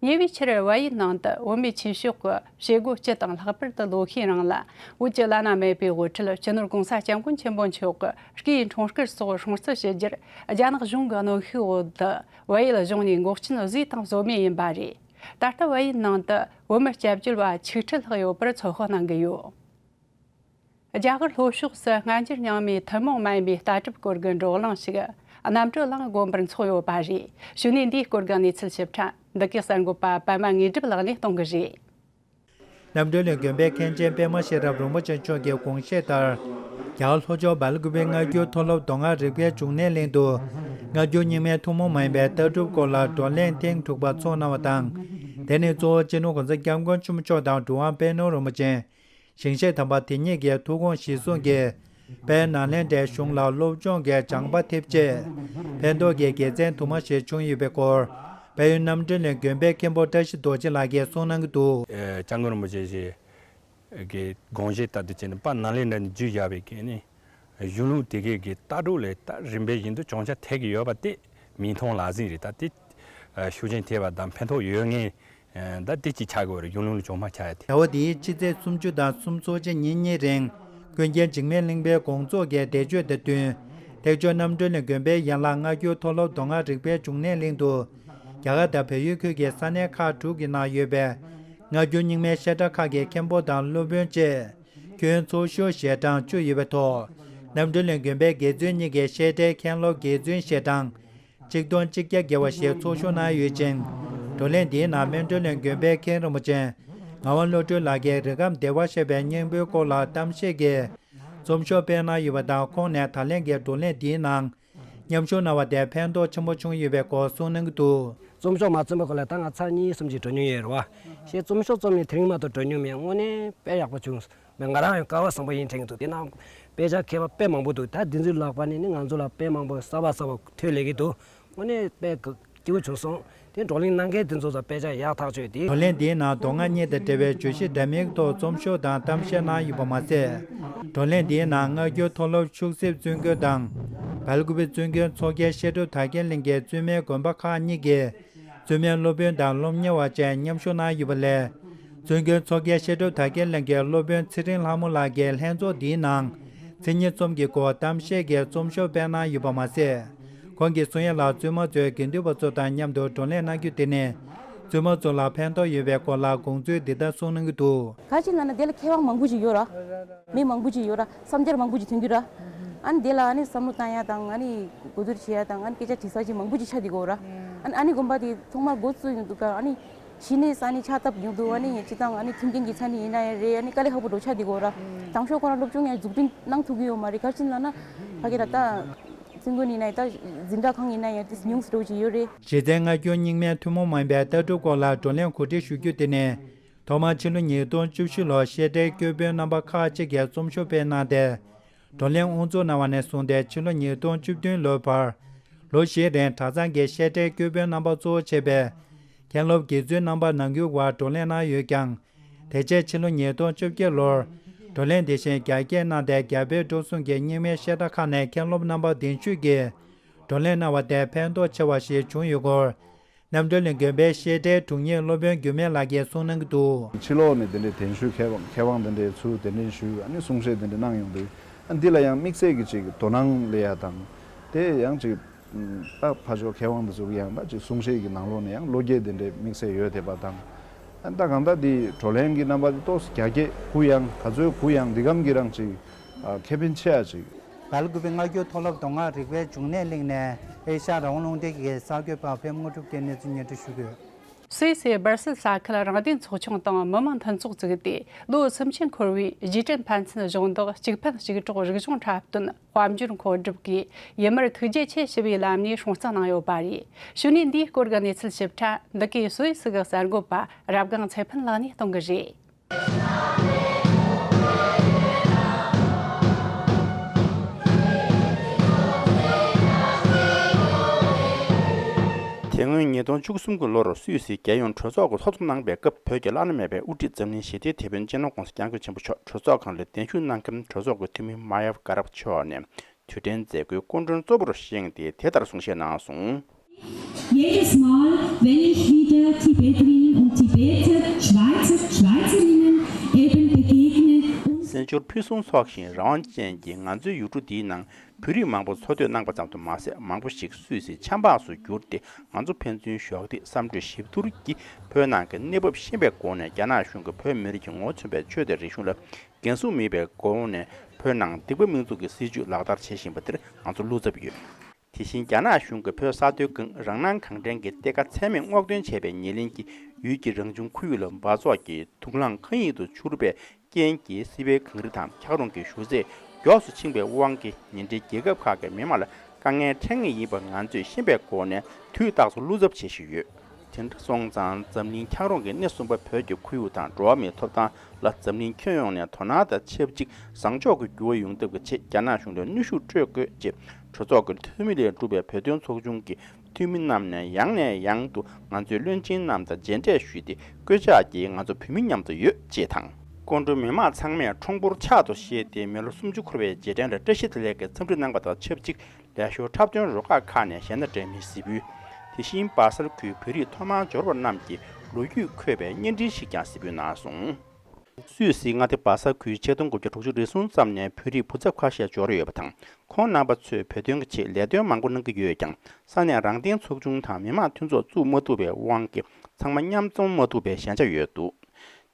ཉེ་བའི་ཆར་བལ་ཡུལ་ནང་དུ་བོད་མིའི་ཆོས་ཕྱོགས་ཀྱི་བྱེད་སྒོ་སྤྱི་དང་ལྷག་པར་དུ་ལོ་ཤས་རིང་ལ་བོད་ཀྱི་བླ་ན་མེད་པའི་དབུ་ཁྲིད་སྤྱི་ནོར་༸གོང་ས་༸སྐྱབས་མགོན་ཆེན་པོ་མཆོག་གི་སྐུའི་འཁྲུངས་སྐར་སོགས་སྲུང་བརྩི་ཞུ་རྒྱུར་རྒྱ་ནག་གཞུང་གི་གནོན་ཤུགས་འོག་ཏུ་བལ་ཡུལ་གཞུང་ནས་འགོག་རྐྱེན་བཟོས་དང་བཟོ་མུས་ཡིན་པ་རེད། ད་ལྟ་བལ་ཡུལ་ནང་དུ་བོད་མི་སྐྱབས་བཅོལ་བ་ཆིག་ཁྲི་ལྷག་ཡོད་པར་ཚོད་དཔག་གནང་གི་ཡོད། རྒྱ་གར་ལྷོ་ཕྱོགས་སུ་སྔ་འགྱུར་རྙིང་མའི་ཐུན་མོང་མ་ཡིན་པའི་ལྟ་གྲུབ་སྐོར་གྱི་བགྲོ་གླེང་ཞིག་རྣམ་གྲོལ་གླིང་དགོན་པར་འཚོགས་ཡོད་པ་རེད། གཞུག་ནས་འདིའི་སྐོར་གྱི་གནས་ཚུལ་ཞིབ་ཕྲ་འདི་གའི་གསར་འགོད་པ་པད་མ་དངོས་གྲུབ་ལགས་ནས་གཏོང་གི་རེད། རྣམ་གྲོལ་གླིང་དགོན་པའི་མཁན་ཆེན་པད་མ་ཤེས་རབ་རིན་པོ་ཆེ་མཆོག་གི་དགོངས་བཞེད་ལྟར། རྒྱ་གར་ལྷོ་ཕྱོགས་སྦེལ་ཀུ་པེའི་སྔ་འགྱུར་མཐོ་སློབ་མདོ་སྔགས་རིག་པའི་འབྱུང་གནས་གླིང་དུ། སྔ་འགྱུར་རྙིང་མའི་ཐུན་མོང་མ་ཡིན་པའི་ལྟ་གྲུབ་སྐོར་ལ་བགྲོ་གླེང་ཐེངས་དྲུག་པ་འཚོགས་གནང་བ་དང་། དེ་ནི་གཙོ་བོ་སྤྱི་ནོར་༸གོང་ས་༸སྐྱབས་མགོན་ཆེན་པོ་མཆོག་དང་གྲུབ་དབང་པད་ནོར་རིན་པོ་ཆེ། ཞིང་གཤེགས་དམ་པ་དེ་ཉིད་ཀྱི་ཐུགས་དགོངས་གཞིར་བཟུང་གིས། དཔལ་ནཱ་ལེནྡྲའི་གཞུང་ལ་སློབ་སྦྱོང་གི་སྦྱངས་པ་ཐེབས་ཆེད། ཕན་ཐོགས་ཀྱི་དགེ་མཚན་དུ་མ་ཞིག་བྱུང་ཡོད་པའི་སྐོར། དཔལ་ཡུལ་རྣམ་གྲོལ་གླིང་དགོན་པའི་མཁན་པོ་བཀྲ་ཤིས་རྡོ་རྗེ་ལགས་ཀྱིས་གསུངས་གནང་གི་འདུག་ཨེ། སྐྱབས་མགོན་རིན་པོ་ཆེ་གི་དགོངས་བཞེད་ལྟར་དུ་བྱས་ནས་དཔལ་ནཱ་ལེནྡྲ་ནས་བརྒྱུད་བཞག་པའི་གི་ནི་གཞུང་ལུགས་དེ་གའི་གི་ལྟ་གྲུབ་ལ་ད་རིམ་པས་བཞིན་དུ་བྱང་ཆ་ཐེབས་ཀྱི་ཡོད་པ་དེ་མིག་མཐོང་ལག་ཟིན་རེད། ད་དེ་ཤུགས་རྐྱེན་ཐེབས་པ་དང་ཕན་ཐོགས་ཡོད་ངེས། ད་དེ་གཅིག་ཆགས་དགོས་རེད། གཞུང་ལུགས་ལ་གྲོག་མ་ཆགས་ཡ་དེ། ཟླ་བ་འདིའི་ཕྱི་ཚེས་སུམ་ཅུ་དང་སུམ་ཚོགས་ཀྱི་ཉིན་གཉིས་རིང་། ཀུན་མཁྱེན་འཇིགས་མེད་གླིང་པའི་དགོངས་རྫོགས་ཀྱི་འདས་མཆོད་དང་བསྟུན། ཐེག་མཆོག་རྣམ་གྲོལ་གླིང་དགོན་པའི་ཡན་ལག་སྔ་འགྱུར་མཐོ་སློབ་མདོ་སྔགས་རིག་པའི་འབྱུང་གནས་གླིང་དུ། རྒྱ་གར་དང་བལ་ཡུལ་ཁུལ་གྱི་ས་གནས་ཁག་དྲུག་གི་ནང་ཡོད་པའི་སྔ་འགྱུར་རྙིང་མའི་བཤད་གྲྭ་ཁག་གི་མཁན་པོ་དང་སློབ་དཔོན་བཅས་ཁྱོན་ཚོགས་ཞུགས་ཞལ་གྲངས་བཅུ་ཡོད་པའི་ཐོག་རྣམ་གྲོལ་གླིང་དགོན་པའི་དགེ་བཙུན་གཉིས་ཀྱི་བཤད་གྲྭའི་མཁན་སློབ་དགེ་བཙུན་ཞལ་གྲངས་གཅིག་སྟོང་གཅིག་བརྒྱ་བརྒལ་བ་ཞིག་ཚོགས་ཞུགས་གནང་ཡོད་ཅིང་། བགྲོ་གླེང་འདིའི་ནང་སྨིན་གྲོལ་གླིང་དགོན་པའི་མཁན་རིན་པོ་ཆེ་ངག་དབང་བློ་གྲོས་ལགས་ཀྱིས་རིགས་ཁམས་བདེ་བར་གཤེགས་པའི་སྙིང་པོའི་སྐོར་ལ་གཏམ་བཤད་ཀྱི་རྩོམ་ཤོག་སྤེལ་གནང་ཡོད་པ་དང་། ཁོང་ནས་ད་ལན་གྱི་བགྲོ་གླེང་འདིའི་ནང་མཉམ་ཞུགས་གནང་བ་དེ་ཕན་ཐོགས་ཆེན་པོ་བྱུང་ཡོད་པའི་སྐོར་གསུངས་གནང་གི་འདུག་རྩོམ་ཤོག་མ་རྩོམ་པའི་སྐོར་ལ་ད་ང་ཚར་གཉིས་གསུམ་ཅིག་འགྲོ་མྱོང་ཡོད་རེད་བ། ཞེས་རྩོམ་ཤོག་རྩོམ་ནས་དེ་རིང་མ་གཏོགས་འགྲོ་མྱོང་མེད། དངོས་གནས་དཔེ་ཡག་པོ་བྱུང་། མི་ང་རང་ཡང་སྐལ་བ་བཟང་པོ་ཡིན་དྲན་གྱི་འདུག་དེ་ནང་དཔེ་ཆ་མཁས་པ་དཔེ་མང་པོ་འདུག་ད་འདི་ཚོའི་ལག་པ་ནས་ནི་ང་ཚོ་ལ་དཔེ་མང་པོ་གསར་པ་གསར་པ་ཐོན་སླེབས་ཀྱི་འདུག་དངོས་གནས་དཔེ་སྐྱིད་པོ་བྱུང་སོང་ དེ་བགྲོ་གླེང་གནང་མཁན་དེ་ཚོ་དང་དཔེ་ཆ་ཡག་ཐག་ཆོད་དེ། བགྲོ་གླེང་འདིའི་ནང་མདོ་སྔགས་གཉིས་དང་འབྲེལ་བའི་བརྗོད་གཞི་འདྲ་མིན་ཐོག་རྩོམ་ཤོག་དང་གཏམ་བཤད་གནང་ཡོད་པ་མ་ཟད། བགྲོ་གླེང་འདིའི་ནང་སྔ་འགྱུར་མཐོ་སློབ་ཤུག་གསེབ་བཙུན་དགོན་དང་། སྦེལ་ཀོབ་བཙུན་དགོན་མཚོ་རྒྱལ་བཤད་སྒྲུབ་དར་རྒྱས་གླིང་གི་བཙུན་མའི་དགོན་པ་ཁག་གཉིས་ཀྱི་བཙུན་མའི་སློབ་དཔོན་དང་སློབ་གཉེར་བ་བཅས་མཉམ་ཞུགས་གནང་ཡོད་པ་ལས། བཙུན་དགོན་མཚོ་རྒྱལ་བཤད་སྒྲུབ་དར་རྒྱས་གླིང་གི་སློབ་དཔོན་ཚེ་རིང་ལྷ་མོ་ལགས་ཀྱིས་ལྷན་ཚོགས་འདིའི་ནང་། མཚན་ཉིད་རྩོམ་གྱི་སྐོར་གཏམ་བཤད་ཀྱི་རྩོམ་ཤོག་སྤེལ་གནང་ཡོད་པ་མ་ཟད། ཁོང་གིས་གསུང་ཡ་ལ་བཙུན་མ་ཚོའི་དགེ་འདུན་པ་ཚོ་དང་མཉམ་དུ་བགྲོ་གླེང་གནང་རྒྱུ་དེ་ནི། བཙུན་མ་ཚོ་ལ་ཕན་ཐོགས་ཡོད་པའི་སྐོར་ལ་དགོངས་ཚུལ་འདི་ལྟར་གསུངས་གནང་གི་འདུག་ག་ཅི་ལབ་ན་དེ་ལ་མཁས་དབང་མང་པོ་ཞིག་ཡོད་ར། མི་མང་པོ་ཞིག་ཡོད་ར། བསམ་འཆར་མང་པོ་ཞིག་ཐོན་རྒྱུ་ར། ཨ་ནི་དེ་ལ་ཨ་ནི་བསམ་བློ་བཏང་ཡ་དང་ཨ་ནི་གོ་བསྡུར་བྱེད་ཡ་དང་ཨ་ནི་སྐད་ཆ་དྲི་ས་ཞིག་མང་པོ་ཞིག་ཆགས་བསྡད་ཀྱི་ཡོད་ར། ཨ་ནི་ཨ་ནི་དགོན་པ་དེ་ཐོག་མར་འགོ་བཙུགས་ཡོང་དུས་ཀ་ཨ་ནི་གཞི་ནས་ས་གནས་ཕྱག་བཏབ་ཡོང་དུས་ཨ་ནི་སྤྱི་བཏང་ཨ་ནི་མཐུན་རྐྱེན་གྱི་ཆ་ནས་ཡིན་ན་ཡང་རེད། ཨ་ནི་དཀའ་ལས་ཁག་པོ་འགྲོ་ཆགས་བསྡད་ཀྱི་ཡོད་ར། དང་ཤོག་ཁོ་རང་སློབ་སྦྱོང་ཡང་འཛུགས་སྐྲུན་གནང་ཐུབ་ཀྱི་ཡོད་མ་རེད། ག་རེ་ཡིན་ལབ་ན་ཕ་གི་ད་ལྟ་བཙུན་དགོན་ཡིན་ན་ཡང་ད་འཛིན་གྲྭ་གང་ཡིན་ན་ཡང་དེ་ཉུང་ཙམ་འགྲོ་གི་ཡོད་རེད། གཞི་རྩའི་སྔ་འགྱུར་རྙིང་མའི་ཐུན་མོང་མ་ཡིན་པའི་ལྟ་གྲུབ་སྐོར་ལ་བགྲོ་གླེང་གོ་སྒྲིག་ཞུ་རྒྱུ་དེ་ནི། ཐོག་མར་ཕྱི་ལོ་ཉིས་སྟོང་བཅུ་བཞི་ལོར་བཤད་གྲྭའི་སྐྱོར་དཔོན་རྣམ་པ་ཁག་ཅིག་གིས་རྩོམ་ཤོག་སྤེལ་གནང་སྟེ། བགྲོ་གླེང་དབུ་འཛུགས་གནང་བ་ནས་བཟུང་སྟེ་ཕྱི་ལོ་ཉིས་སྟོང་བཅུ་བདུན་ལོའི་བར། ལོ་བཞིའི་རིང་གྲྭ་ཚང་གི་བཤད་གྲྭའི་སྐྱོར་དཔོན་རྣམ་པ་གཙོ་བོ་བྱས་པའི་མཁན་སློབ་དགེ་ཚུལ་རྣམ་པ་ནང་ཁུལ་བར་བགྲོ་གླེང་གནང་ཡོད་ཀྱང་། དེ་རྗེས་ཕྱི་ལོ་ཉིས་སྟོང་བཅོ་བརྒྱད་ལོར་བགྲོ་གླེང་དེ་བཞིན་རྒྱ་སྐྱེད་གནང་སྟེ། རྒྱ་བལ་འབྲུག་གསུམ་གྱི་རྙིང་མའི་བཤད་གྲྭ་ཁག་ནས་མཁན་སློབ་རྣམ་པ་གདན་ཞུས་ཀྱིས་བགྲོ་གླེང་གནང་བ་དེ་ཕན་ཐོགས་ཆེ་བ་ཞིག་བྱུང་ཡོད་སྐོར། རྣམ་གྲོལ་གླིང་དགོན་པའི་བཤད་གྲྭའི་དྲུང་ཡིག་སློབ་དཔོན་འགྱུར་མེད་ལགས་ཀྱིས་གསུངས་གནང་གི་འདུག་ཕྱི་ལོགས་ནས་དེ་འདྲའི་གདན་ཞུ་མཁས་དབང་མཁས་དབང་དེ་འདྲའི་ཚུར་གདན་འདྲེན་ཞུས། ཨ་ནི་གསུང་བཤད་དེ་འདྲ་གནང་ཡོང་དུས། ཨ་འདི་ལ་ཡང་དམིགས་བསལ་གྱི་ཅིག་དོ་སྣང་སླེབས་ཡ་དང་། དེ་ཡང་ཅིག་ད་ཕར་ཕྱོགས་མཁས་དབང་དེ་ཚོ་གི་ཡང་ད་ཅིག་གསུང་བཤད་ཀྱི་ནང་ལོགས་ནས་ཡང་བློ་སྐྱེད་དེ་འདྲའི་དམིགས་བསལ་ཡོད་བསྡད་པ་དང་། ཨ་ད་གང་ལྟར་འདི་བགྲོ་གླེང་གི་རྣམ་པ་དེ་ཏོག་ཙམ་རྒྱ་སྐྱེད་གུ་ཡངས། ག་ཚོད་གུ་ཡངས་འདི་གམ་གྱི་རང་ཅིག་ཨ་ཁེ་ཕན་ཆེ་ཡ་ཅིག་སྦེལ་ཀོབ་པའི་སྔ་འགྱུར་མཐོ་སློབ་མདོ་སྔགས་རིག་པའི་འབྱུང་གནས་གླིང་ནས་ཨེ་ཤ་ཡ་རང་དབང་རླུང་འཕྲིན་གྱི་གསར་འགོད་པ་ཕེབས་དངོས་གྲུབ་ཀྱིས་གནས་ཚུལ་སྙན་སྒྲོན་ཞུ་གི་ཡོད། སུད་སིའི་སྦར་སིལ་ས་ཁུལ་རང་བདེན་ཚོགས་ཆུང་དང་མི་དམངས་མཐུན་ཚོགས་བཙུགས་ཏེ། ལོ་སུམ་ཅུ་འཁོར་བའི་རྗེས་དྲན་ཕན་ཚུན་གཞོགས་འདེགས་གཅིག་ཕན་གཅིག་གྲོགས་རིག་གཞུང་འཁྲབ་སྟོན་དཔལ་འབྱོར་མཁོ་སྒྲུབ་ཀྱིས་ཡུལ་མིར་ཐུགས་རྗེ་ཆེ་ཞུ་བའི་ལམ་ནས་སྲུང་བརྩི་གནང་ཡོད་པ་རེད། ཞུ་ནས་འདིའི་སྐོར་གྱི་གནས་ཚུལ་ཞིབ་ཕྲ་འདི་གའི་སུད་སི་གི་གསར་འགོད་པ་རབ་སྒང་ཚེ་ཕུན་ལགས་ནས་གཏོང་གི་རེད། དེ་སྔོན་ཉིས་སྟོང་བཅུ་གསུམ་གྱི་ལོར་སུད་སིའི་རྒྱལ་ཡོངས་གྲོས་ཚོགས་ཀྱི་ཚོགས་གཙོ་གནང་པའི་སྐབས། བོད་ཀྱི་བླ་ན་མེད་པའི་དབུ་ཁྲིད་འཛམ་གླིང་ཞི་བདེའི་དེད་དཔོན་སྤྱི་ནོར་༧གོང་ས་༧སྐྱབས་མགོན་ཆེན་པོ་མཆོག་གྲོས་ཚོགས་ཁང་ལ་གདན་ཞུ་གནང་མཁན་གྲོས་ཚོགས་ཀྱི་འཐུས་མི་མཱ་ཡ་གྷ་རབ་མཆོག་ནས། དུས་དྲན་མཛད་སྒོའི་སྐུ་མགྲོན་གཙོ་བོར་བཞེངས་ཏེ་དེ་ལྟར་གསུང་བཤད་གནང་སོང་། Jedes Mal, wenn ich wieder Tibeterinnen und Tibeter, Schweizer, Schweizerinnen eben begegne und སེམས་ཤུགས་ཕུན་སུམ་ཚོགས་ཤིང་རང་དབང་ཅན་གྱི་ང་ཚོའི་ཡུལ་གྲུ་འདིའི་ནང་བོད་རིགས་མང་པོ་འཚོ་སྡོད་གནང་པ་ཙམ་དུ་མ་ཟད། མང་པོ་ཞིག་སུད་སིའི་ཆབ་འབངས་སུ་གྱུར་ཏེ། ང་ཚོ་ཕན་ཚུན་ཞོགས་འདེགས་བསམ་གྲོས་ཞིབ་བསྡུར་གྱིས་བོད་ནང་གི་གནས་བབ་ཤེས་པའི་སྒོ་ནས། རྒྱ་ནག་གཞུང་གིས་བོད་མི་རིགས་ཀྱི་ངོ་བོ་མཚོན་པའི་ཆོས་དང་རིག་གཞུང་ལ་འགན་སྲུང་མེད་པའི་སྒོ་ནས་བོད་ནང་སྡིག་པ་མིང་འཛུགས་ཀྱི་སྲིད་བྱུས་ལག་བསྟར་བྱེད་བཞིན་པ་འདིར་ང་ཚོ་བློ་འཚབ་ཡོད། དེ་བཞིན་རྒྱ་ནག་གཞུང་གིས་བོད་ས་མཐོའི་སྒང་རང་སྣང་གང་དྲན་གྱི་གཏེར་ཁ་ཚད་མེད་སྔོག་འདོན་བྱས་པའི་ཉེར་ལེན་གྱིས། ཡུལ་གྱི་རང་བྱུང་ཁོར་ཡུག་ལ་འབག་བཙོག་གི་དུག་རླངས་མཁའ་དབྱིངས་སུ་འཕྱུར་བའི་རྐྱེན་གྱིས། སྲིད་པའི་གངས་རི་དང་འཁྱགས་རོམ་གྱི་གཞུང་ཚད་མགྱོགས་སུ་ཕྱིན་པའི་དབང་གིས། ཉེ་འབྲེལ་རྒྱལ་ཁབ་ཁག་གི་མི་དམངས་ལ་དཀའ་ངལ་འཕྲད་ངེས་ཡིན་པ་ང་ཚོས་ཤེས་པའི་སྒོ་ནས། དུས་རྟག་ཏུ་བློ་འཚབ་བྱེད་བཞིན་ཡོད། དེ་འདྲ་སོང་ཙང་། འཛམ་གླིང་འཁྱགས་རོམ་གྱི་སྣེ་གསུམ་པ་བོད་ཀྱི་ཁོར་ཡུག་དང་འགྲོ་བ་མིའི་ཐོབ་ཐང་ལ་འཛམ་གླིང་ཁྱོན་ཡོངས་ནས་དོ་སྣང་དང་ཆབས་ཅིག་བཟང་ཕྱོགས་ཀྱི་འགྱུར་བ་ཡོང་ཐབས་ཀྱི་ཆེད། རྒྱ་ནག་གཞུང་ལ་གནོན་ཤུགས་སྤྲོད་དགོས་ཅེས། གྲོས་ཚོགས་ཀྱི་འཐུས་མི་ལས་གྲུབ་པའི་བོད་དོན་ཚོགས་ཆུང་གི་འཐུས་མི་རྣམས་ནས་ཡང་ནས་ཡང་དུ་ང་ཚོའི་བློན་ཆེན་རྣམས་དང་མཇལ་འཕྲད་ཞུས་ཏེ། སྐུལ་ལྕག་གིས་ང་ཚོ་བོད་མི་མཉམ་དུ་ཡོད་ཅེས་དང་། སྐུ་མགྲོན་མི་མང་ཚང་མས་ཁྲོམ་སྐོར་ཕྱག་ཏུ་བཞེས་ཏེ། མི་ལོ་སུམ་ཅུ་འཁོར་བའི་རྗེས་དྲན་ལ་བཀྲ་ཤིས་བདེ་ལེགས་ཀྱི་འཚམས་འདྲི་གནང་པ་དང་ཆབས་ཅིག་ལས་ཞོར་འཁྲབ་སྟོན་རུ་ཁག་ཁག་ནས་གཞས་སྣ་འདྲ་མིན་གཟིགས་འབུལ། དེ་བཞིན་སྦ་སལ་ཁུལ་བོད་རིགས་ཐོག་མར་འབྱོར་བ་རྣམས་ཀྱི་ལོ་རྒྱུས་འཁོད་པའི་བརྙན་འཕྲིན་ཞིག་ཀྱང་གཟིགས་འབུལ་གནང་སོང་། སུད་སིའི་མངའ་སྡེ་སྦ་ས་ཁུལ་ཆིག་སྟོང་དགུ་བརྒྱ་དྲུག་ཅུ་རེ་གསུམ་ཙམ་ནས་བོད་རིགས་བུ་ཚབ་ཁ་ཤས་འབྱོར་ཡོད་པ་དང་། ཁོང་རྣམ་པ་ཚོས་བོད་དོན་གྱི་ཆེད་ལས་དོན་མང་པོ་གནང་གི་ཡོད་ཀྱང་། ས་གནས་རང་བདེན་ཚོགས་ཆུང་དང་མི་དམངས་མཐུན་ཚོགས་བཙུགས་མ་ཐུབ་པའི་དབང་གིས། ཚང་མ་མཉམ་འཛོམས་མ་ཐུབ་པའི་ཞན་ཆ་ཡོད་འདུག་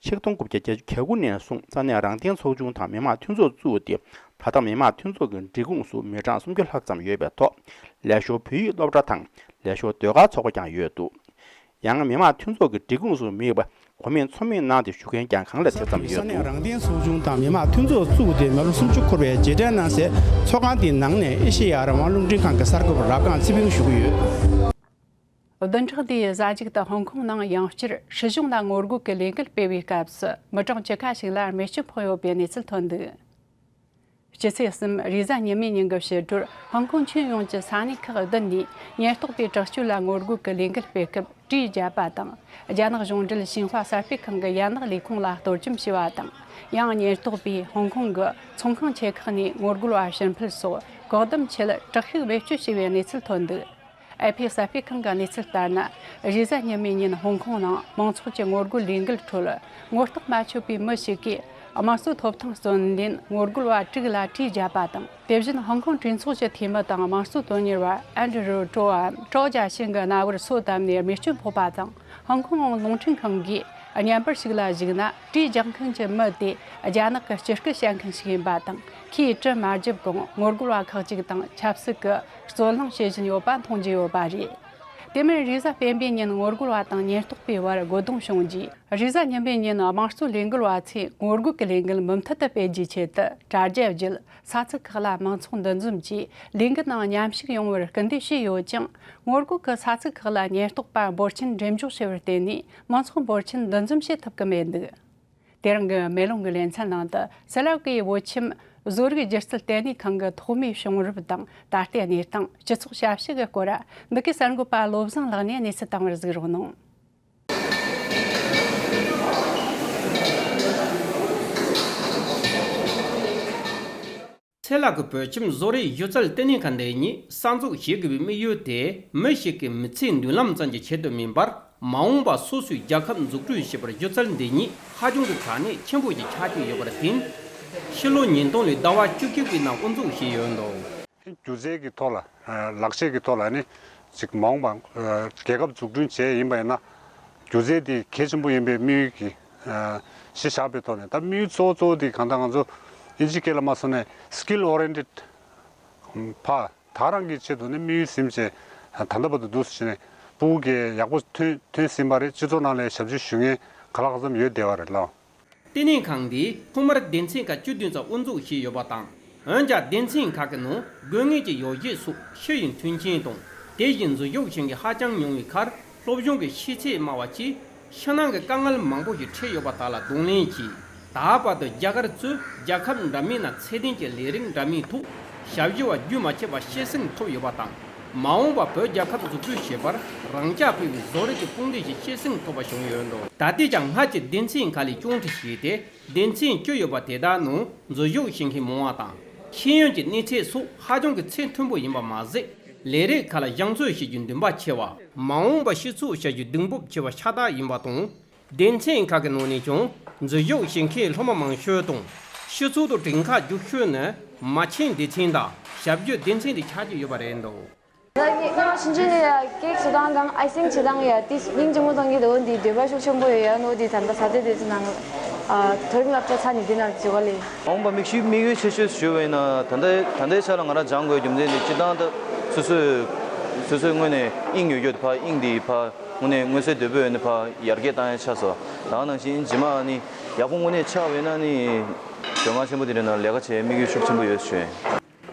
ཆིག་སྟོང་དགུ་བརྒྱ་བརྒྱད་ཅུ་གྱ་དགུ་ནས་བཟུང་ས་གནས་རང་བདེན་ཚོགས་ཆུང་དང་མི་དམངས་མཐུན་ཚོགས་བཙུགས་ཏེ། ད་ལྟ་མི་དམངས་མཐུན་ཚོགས་ཀྱི་སྒྲིག་ཁོངས་སུ་མི་གྲངས་སུམ་ཅུ་ལྷག་ཙམ་ཡོད་པའི་ཐོག་ལས་ཞོར་བོད་ཡིག་སློབ་གྲྭ་དང་ལས་ཞོར་ཟློས་གར་ཚོགས་པ་ཀྱང་ཡོད་འདུག་ཡང་མི་དམངས་མཐུན་ཚོགས་ཀྱི་སྒྲིག་ཁོངས་སུ་མེད་པ། གོ་མིན་ཚོར་མིན་གནང་སྟེ་བཞུགས་མཁན་ཀྱང་གང་ལ་དེ་ཙམ་ཡོད་འདུག་ས་གནས་རང་བདེན་ཚོགས་ཆུང་དང་མི་དམངས་མཐུན་ཚོགས་བཙུགས་ཏེ་མི་ལོ་སུམ་ཅུ་འཁོར་བའི་རྗེས་དྲན་གནང་སའི་ཚོགས་ཁང་དེའི་ནང་ནས་ཨེ་ཤེ་ཡ་རང་དབང་རླུང་འཕྲིན་ཁང་གི་གསར་འགོད་པ་རབ་སྒང་ཚེ་ཕུན་ཞུ་གི་ཡོད། བདུན་ཕྲག་འདིའི་གཟའ་མཇུག་ཏུ་ཧོང་ཀོང་ནང་ཡང་བསྐྱར་སྲིད་གཞུང་ལ་ངོ་རྒོལ་གྱི་ལས་འགུལ་སྤེལ་བའི་སྐབས་སུ། མི་གྲངས་བཅུ་ཁ་ཞིག་ལ་རྨས་སྐྱོན་ཕོག་ཡོད་པའི་གནས་ཚུལ་ཐོན་འདུག་སྤྱི་ཚེས་གསུམ་རེས་གཟའ་ཉི་མའི་ཉིན་གྱི་ཕྱི་དྲོར་ཧོང་ཀོང་ཁྱོན་ཡོངས་ཀྱི་ས་གནས་ཁག་བདུན་ནས་ཉེན་རྟོག་པས་དྲག་སྤྱོད་ལ་ངོ་རྒོལ་གྱི་ལས་འགུལ་སྤེལ་སྐབས། གྲོས་བརྒྱབ་པ་དང་། རྒྱ་ནག་གཞུང་འབྲེལ་ཞིན་ཧྭ་གསར་སྤེལ་ཁང་གི་ཡན་ལག་ལས་ཁུངས་ལ་གཏོར་བཅོམ་བྱས་པ་དང་། ཡང་ཉེན་རྟོག་པས་ཧོང་ཀོང་གི་ཚོང་ཁང་ཆེ་ཁག་ནས་ངོ་རྒོལ་བ་ཕྱིར་འཕུད་སོགས་བཀག་སྡོམ་ཆེད་དྲག་ཤུགས་བེད་སྤྱོད་བྱས་པའི་གནས་ཚུལ་ཐོན་འདུག་ཨེ་ཕི་གསར་སྤེལ་ཁང་གི་གནས་ཚུལ་ལྟར་ན། རེས་གཟའ་ཉི་མའི་ཉིན་ཧོང་ཀོང་ནང་མང་ཚོགས་ཀྱི་ངོ་རྒོལ་ལས་འགུལ་ཁྲོད་ངོ་རྟགས་མ་ཆོད་པའི་མི་ཞིག་གིས་དམངས་གཙོའི་ཐོབ་ཐང་རྩོད་ལེན་ངོ་རྒོལ་བ་དྲུག་ལ་གྲོས་བརྒྱབ་པ་དང་། དེ་བཞིན་ཧོང་ཀོང་གྲོས་ཚོགས་ཀྱི་འཐུས་མི་དང་དམངས་གཙོ་དོན་གཉེར་བ་ཨན་ཌྲུ་ཀྲོའམ་ཀྲོའུ་ཅཱ་ཞིང་གི་རྣ་བར་སོ་བཏབ་ནས་རྨས་སྐྱོན་ཕོག་པ་དང་། ཧོང་ཀོང་རླུང་འཕྲིན་ཁང་གིས་བརྙན་པར་ཞིག་ལ་གཞིགས་ན། གྲོས་རྒྱག་མཁན་གྱི་མི་དེ་རྒྱ་ནག་གི་སྤྱི་སྐད་བཤད་མཁན་ཞིག་ཡིན་པ་དང་། ཁོས་གྲི་མ་བརྒྱབ་གོང་ངོ་རྒོལ་བ་ཁག་ཅིག་དང་ཆབ་སྲིད་ཀྱི་རྩོད་གླེང་བྱེད་བཞིན་ཡོད་པ་མཐོང་རྒྱུ་ཡོད་པ་རེད། དེ་མིན་རེས་གཟའ་སྤེན་པའི་ཉིན་ངོ་རྒོལ་བ་དང་ཉེན་རྟོག་པའི་བར་རྒོལ་རྡུང་བྱུང་རྗེས། རེས་གཟའ་ཉི་མའི་ཉིན་དམངས་གཙོ་ལས་འགུལ་བ་ཚོས་ངོ་རྒོལ་གྱི་ལས་འགུལ་མུ་མཐུད་དུ་སྤེལ་རྒྱུའི་ཆེད་དུ་དྲ་རྒྱ་བརྒྱུད། ས་ཚིགས་ཁག་ལ་དམངས་ཚོགས་འདུ་འཛོམས་ཀྱིས་ལས་འགུལ་ནང་མཉམ་ཞུགས་ཡོང་བར་སྐུལ་འདེད་བྱས་ཡོད་ཀྱང་། ངོ་རྒོལ་གྱི་ས་ཚིགས་ཁག་ལ་ཉེན་རྟོག་པ་འབོར་ཆེན་འགྲེམས་འཇོག་བྱས་པར་བརྟེན་ནས། དམངས་ཚོགས་འབོར་ཆེན་འདུ་འཛོམས་བྱེད་ཐུབ་ཀྱི་མེད་འདུག་དེ་རིང་གི་མེ་ལོང་གི་ལེ་ཚན་ནང་དུ། སི་ལ་ཀའི་བོད་ཁྱིམ་བཟོ་རིག་སྒྱུ་རྩལ་ལྟེ་གནས་ཁང་གི་ཐོག་མའི་བྱུང་རབས་དང་། ད་ལྟའི་གནས་སྟངས། སྤྱི་ཚོགས་ཞབས་ཞུ་གི་སྐོར། འདི་གའི་གསར་འགོད་པ་བློ་བཟང་ལགས་ནས་གནས་ཚུལ་བཏང་བར་གཟིགས་རོགས་གནང་། སི་ལ་ཀའི་བོད་ཁྱིམ་བཟོ་རིག་སྒྱུ་རྩལ་ལྟེ་གནས་ཁང་འདི་ཉིད་གསར་འཛུགས་བྱེད་དགོས་པའི་དམིགས་ཡུལ་དེ། མི་ཞིག་གི་མི་ཚེའི་མདུན་ལམ་ཙམ་གྱི་ཆེད་དུ་མིན་པར། མ་འོངས་པ་སོ་སོའི་རྒྱལ་ཁབ་འཛུགས་སྐྲུན་བྱེད་པར་སྒྱུ་རྩལ་འདི་ཉིད་ཧ་ཅང་གི་གལ་གནད་ཆེན་པོ་ཞིག་ཆགས་ཀྱི་ཡོད་པར་བརྟེན། ཕྱི་ལོ་ཉིས་སྟོང་ལོའི་ཟླ་བ་བཅུ་གཅིག་པའི་ནང་དབུ་འཛུགས་བྱས་ཡོད་འདུག་སྒྱུ་རྩལ་གྱི་ཐོག་ལ། ལག་ཤེས་ཀྱི་ཐོག་ལ་ནི་ཅིག་མ་འོངས་པ་རྒྱལ་ཁབ་འཛུགས་སྐྲུན་བྱས་ཡིན་པ་ཡིན་ན། སྒྱུ་རྩལ་དེ་གལ་ཆེན་པོ་ཡིན་པའི་དམིགས་ཡུལ་གྱིས་གཞི་བཞག་པའི་ཐོག་ནས། ད་དམིགས་ཡུལ་གཙོ་བོ་གཙོ་བོ་དེ་གང་ལྟར་ང་ཚོ་ཨིན་ཇི་སྐད་ལ་མ་སོང་ནས་skill oriented ཕ། ད་རང་གི་ཆེད་དུ་ནི་དམིགས་ཡུལ་ཟིན་བྱས་ད་ལྟ་བར་དུ་འདུག་སེ་བྱས་ནས་ཕྲུ་གུ་གིས་ཡག་པོ་ཐོན་ཐོན་ཟིན་པ་རེད། སྤྱི་ཚོགས་ནང་ལ་ཞབས་ཞུ་ཞུ་མཁན་ག་ལ་ག་ཙམ་ཡོད་བསྡད་པ་རེད་ལགས། ལྟེ་གནས་ཁང་འདིས་ཐོག་མར་སྡེ་ཚན་ཁག་བཅུ་བདུན་ཙམ་དབུ་འཛུགས་བྱས་ཡོད་པ་དང་། འོན་ཀྱང་སྡེ་ཚན་ཁག་གི་ནང་དགོས་ངེས་ཀྱི་ཡོ་བྱད་སོགས་ཕྱི་ཡི་མཐུན་རྐྱེན་དང་། དེ་བཞིན་འཛུལ་ཞུགས་བྱེད་མཁན་ཧ་ཅང་ཉུང་བའི་ཁར། སློབ་སྦྱོང་གི་ཤེས་ཚད་དམའ་བ་བཅས་ཕྱི་ནང་གི་དཀའ་ངལ་མང་པོ་ཞིག་འཕྲད་ཡོད་པ་དག་ལ་གདོང་ལེན་གྱིས། ད་བར་དུ་རྒྱ་གར་གཙོས་རྒྱལ་ཁབ་འདྲ་མིན་ནང་ཚད་ལྡན་གྱི་ལས་རིགས་འདྲ་མིན་ཐོག་ཞབས་ཞུ་བ་རྒྱུན་མ་ཆད་པར་སྐྱེད་སྲིང་ཐུབ་ཡོད་པ་དང་། མ་འོངས་པར་བོད་རྒྱལ་ཁབ་འཛུགས་སྐྲུན་བྱེད་པར་རང་རྐྱ་འཕེར་བའི་བཟོ་རིག་གི་དཔུང་སྡེ་ཞིག་སྐྱེད་སྲིང་ཐུབ་པ་བྱུང་ཡོད་འདུག་ད་ལྟའི་ཆར་སྔར་གྱི་སྡེ་ཚན་ཁག་ལས་སྐྱོང་ཁྲིད་བྱས་ཏེ། སྡེ་ཚན་བཅུ་ཡོད་པ་དེ་དག་ནང་འཛུལ་ཞུགས་བྱེད་མཁན་མང་བ་དང་། ཤེས་ཡོན་གྱི་གནས་ཚད་སོགས་ཧ་ཅང་གི་ཚད་མཐོན་པོ་ཡིན་པ་མ་ཟད། ལས་རིགས་ཁག་ལ་སྦྱང་བརྩོན་བྱེད་རྒྱུའི་འདུན་པ་ཆེ་བ། མ་འོངས་པར་སྤྱི་ཚོགས་ཞབས་ཞུའི་གདེང་སྤོབས་ཆེ་བ་ཤ་སྟག་ཡིན་པ་དང་། སྡེ་ཚན་ཁག་གི་ནང་ནས་ཀྱང་འཛུལ་ཞུགས་བྱེད་མཁན་སློབ་མ་མང་ཤོས་དང་། སྤྱི་ཚོགས་དང་དྲིན་ཁག་རྒྱུག་ཤོས་ནི་མ་ཆེན་སྡེ་ཚན་དང་ཞབས་ཞུ་སྡེ་ཚན་དེ་ཆགས་ཀྱི་ཡོད་པ་རེད་འདུག་ད་ངས་ངས་ཕྱིན་ཆད་ནས་ཡ་ཀེག་བྱེད་སྟངས་དང་ཨའི་སིང་བྱེད་སྟངས་ཡ་དེ་སྙིང་རྗེ་མོ་གཏོང་གི་འདུག་འདི་འདོད་པ་ཤུགས་ཆེན་པོ་ཡོད་ཡ་ནོ། འདི་ད་ལྟ་ས་ཆ་དེ་ཚོ་ནང་ཨ་མཐོ་རིམ་སློབ་གྲྭ་ཚ་ནི་འདི་ནང་བྱེད་ག་ལས། མ་འོངས་པ་དམིགས་ཞུ་དམིགས་ཡུལ་ཆེ་ཤོས་ཞུ་བ་ཡིན་ན། ད་ལྟའི་ད་ལྟའི་ཆ་ལ་ང་རང་སྦྱང་དགོས་རྒྱུ་མཚན་དེ་སྤྱིར་བཏང་ད་སོ་སོས་སོ་སོའི་དངོས་ནས་དབྱིངས་ཡོད་རྒྱུ་དེ་ཕར་དབྱིངས་དེ་ཕར་དངོས་གནས་མངོན་གསལ་དོད་པོ་ཡོད་ནས་ཕར་ཡར་རྒྱས་བཏང་ཡ་ཆགས་སོང་། ད་ག་ནང་བཞིན་རྗེས་མ་ནི་ཡག་པོ་དངོས་གནས་ཆགས་པ་ཡིན་ན་ནི་ལྗོན་དབང་ཆེན་པོ་དེ་རིང་ནང་ལས་ཀ་བྱེད་ཡ་དམིགས་ཡུལ་ཤུགས་ཆེན་པོ་ཡོད་ཞུ་ཡིན།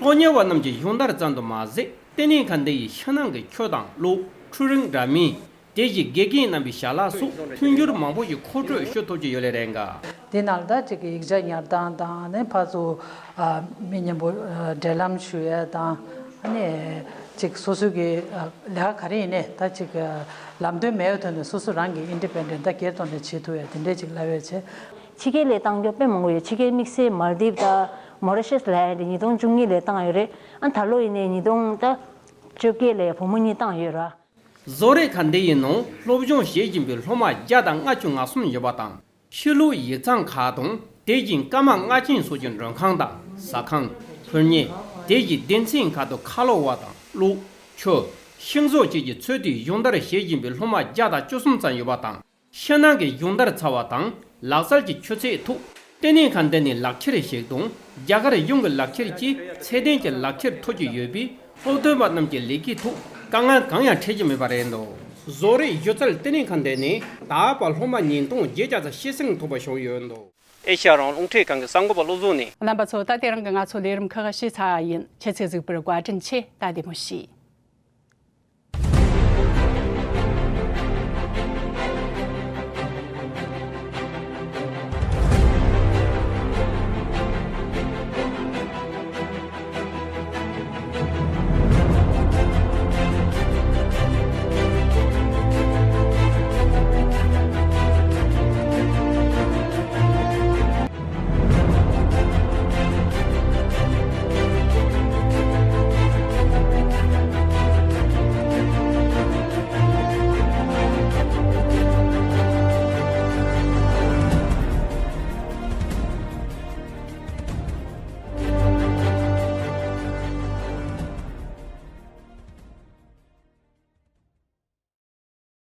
སློབ་གཉེར་བ་རྣམས་ཀྱི་སྦྱོང་བརྡར་ཙམ་དུ་མ་ཟད། ལྟེ་གནས་ཁང་འདི་ཡིས་ཕྱི་ནང་གི་ཆོས་དང་གླུ། འཕྲུལ་རིག་འདྲ་མིན། དེ་བཞིན་དགེ་རྒན་རྣམ་པའི་ཞལ་ལག་སོགས་མཐུན་འགྱུར་མང་པོ་ཞིག་མཁོ་སྤྲོད་ཞུ་ཐུབ་ཀྱི་ཡོད་ལེ་རེད་འགའ། དེ་ནང་ད་ཅིག་གི་ཡིག་ཆ་ཉར་སྟངས་དང་ནི་ཕར་ཚུར་ཨ་མི་མཉམ་པོ་ཨ་འབྲེལ་ལམ་ཞུ་ཡས་དང་ཨ་ནི་ཅིག་སོ་སོའི་གི་ཨ་ལས་ཀ་ག་རེ་ཡིན་ནའི་ད་ཅིག་ཨ་ལམ་སྟོན་མེད་པའི་ཐོག་ནས་སོ་སོ་རང་གི་ཨིན་ཌི་པེན་ཌེན་ཊི་ད་སྒེར་ཐོག་ནས་བྱེད་ཐུབ་ཡས་དེ་འདྲས་ཅིག་ལབ་ཡས་བྱས། ཕྱི་རྒྱལ་ལ་བཏང་རྒྱུ་དཔེ་མང་པོ་ཡོད། ཕྱི་རྒྱལ་དམིགས་བསལ་མལ་དིབ་དང་མོ་རི་ཤེས་ལ་ཡ་དེ་ཉིས་སྟོང་བཅུ་གཉིས་ལ་བཏང་ཡོད་རེད། ཨ་ད་ལོ་ཡིན་ནའི་ཉིས་སྟོང་ད་བཅོ་བརྒྱད་ལ་ཡ་བུ་མོ་གཉིས་བཏང་ཡོད་ར། བཟོ་རིག་ཁང་འདི་ཡི་ནང་སློབ་སྦྱོང་བྱེད་བཞིན་པའི་སློབ་མ་བརྒྱ་དང་ལྔ་བཅུ་ང་གསུམ་ཡོད་པ་དང་། ཕྱི་ལུགས་ཡིག་ཚང་ཁག་དང་དེ་བཞིན་སྐར་མ་ལྔ་ཅན་སོགས་ཀྱི་མགྲོན་ཁང་དང་ཟ་ཁང་། འཕྲུལ་གཉེར། དེ་བཞིན་སྡེ་ཚན་ཁག་ཏུ་ཁ་ལོ་བ་དང་གློག་ཆུ། ཤིང་བཟོ་བཅས་ཀྱི་ཚོད་ལྟའི་སྦྱོང་བརྡར་བྱེད་བཞིན་པའི་སློབ་མ་བརྒྱ་དང་བཅུ་གསུམ་ཙམ་ཡོད་པ་དང་། ཕྱི་ནང་གི་སྦྱོང་བརྡར་ཚར་བ་དང་ལག་རྩལ་གྱི་ཆུ་ཚད་ཐོག་ལྟེ་གནས་ཁང་འདི་ནས་ལག་ཁྱེར་ཞིག་དང་རྒྱ་གར་གཞུང་གི་ལག་ཁྱེར་བཅས་ཚད་ལྡན་གྱི་ལག་ཁྱེར་ཐོབ་ཀྱི་ཡོད་པས། སློབ་ཐོན་པ་རྣམས་ཀྱི་ལས་ཀའི་ཐོག་དཀའ་ངལ་གང་ཡང་འཕྲད་ཀྱི་མེད་པ་རེད་འདུག་བཟོ་རིག་སྒྱུ་རྩལ་ལྟེ་གནས་ཁང་འདི་ནས་ད་བར་སློབ་མ་ཉིས་སྟོང་བརྒྱད་བརྒྱ་ཙམ་སྐྱེད་སྲིང་ཐུབ་པ་བྱུང་ཡོད་འདུག་ཨེ་ཤ་ཡ་རང་དབང་རླུང་འཕྲིན་ཁང་གི་གསར་འགོད་པ་བློ་བཟང་ནས། རྣམ་པ་ཚོ། ད་དེ་རིང་གི་ང་ཚོའི་ལས་རིམ་ཁག་ཕྱེ་ཚར་བ་ཡིན། ཁྱེད་ཚོས་གཟིགས་པར་བཀའ་དྲིན་ཆེ། ད་བདེ་མོ་བྱོས།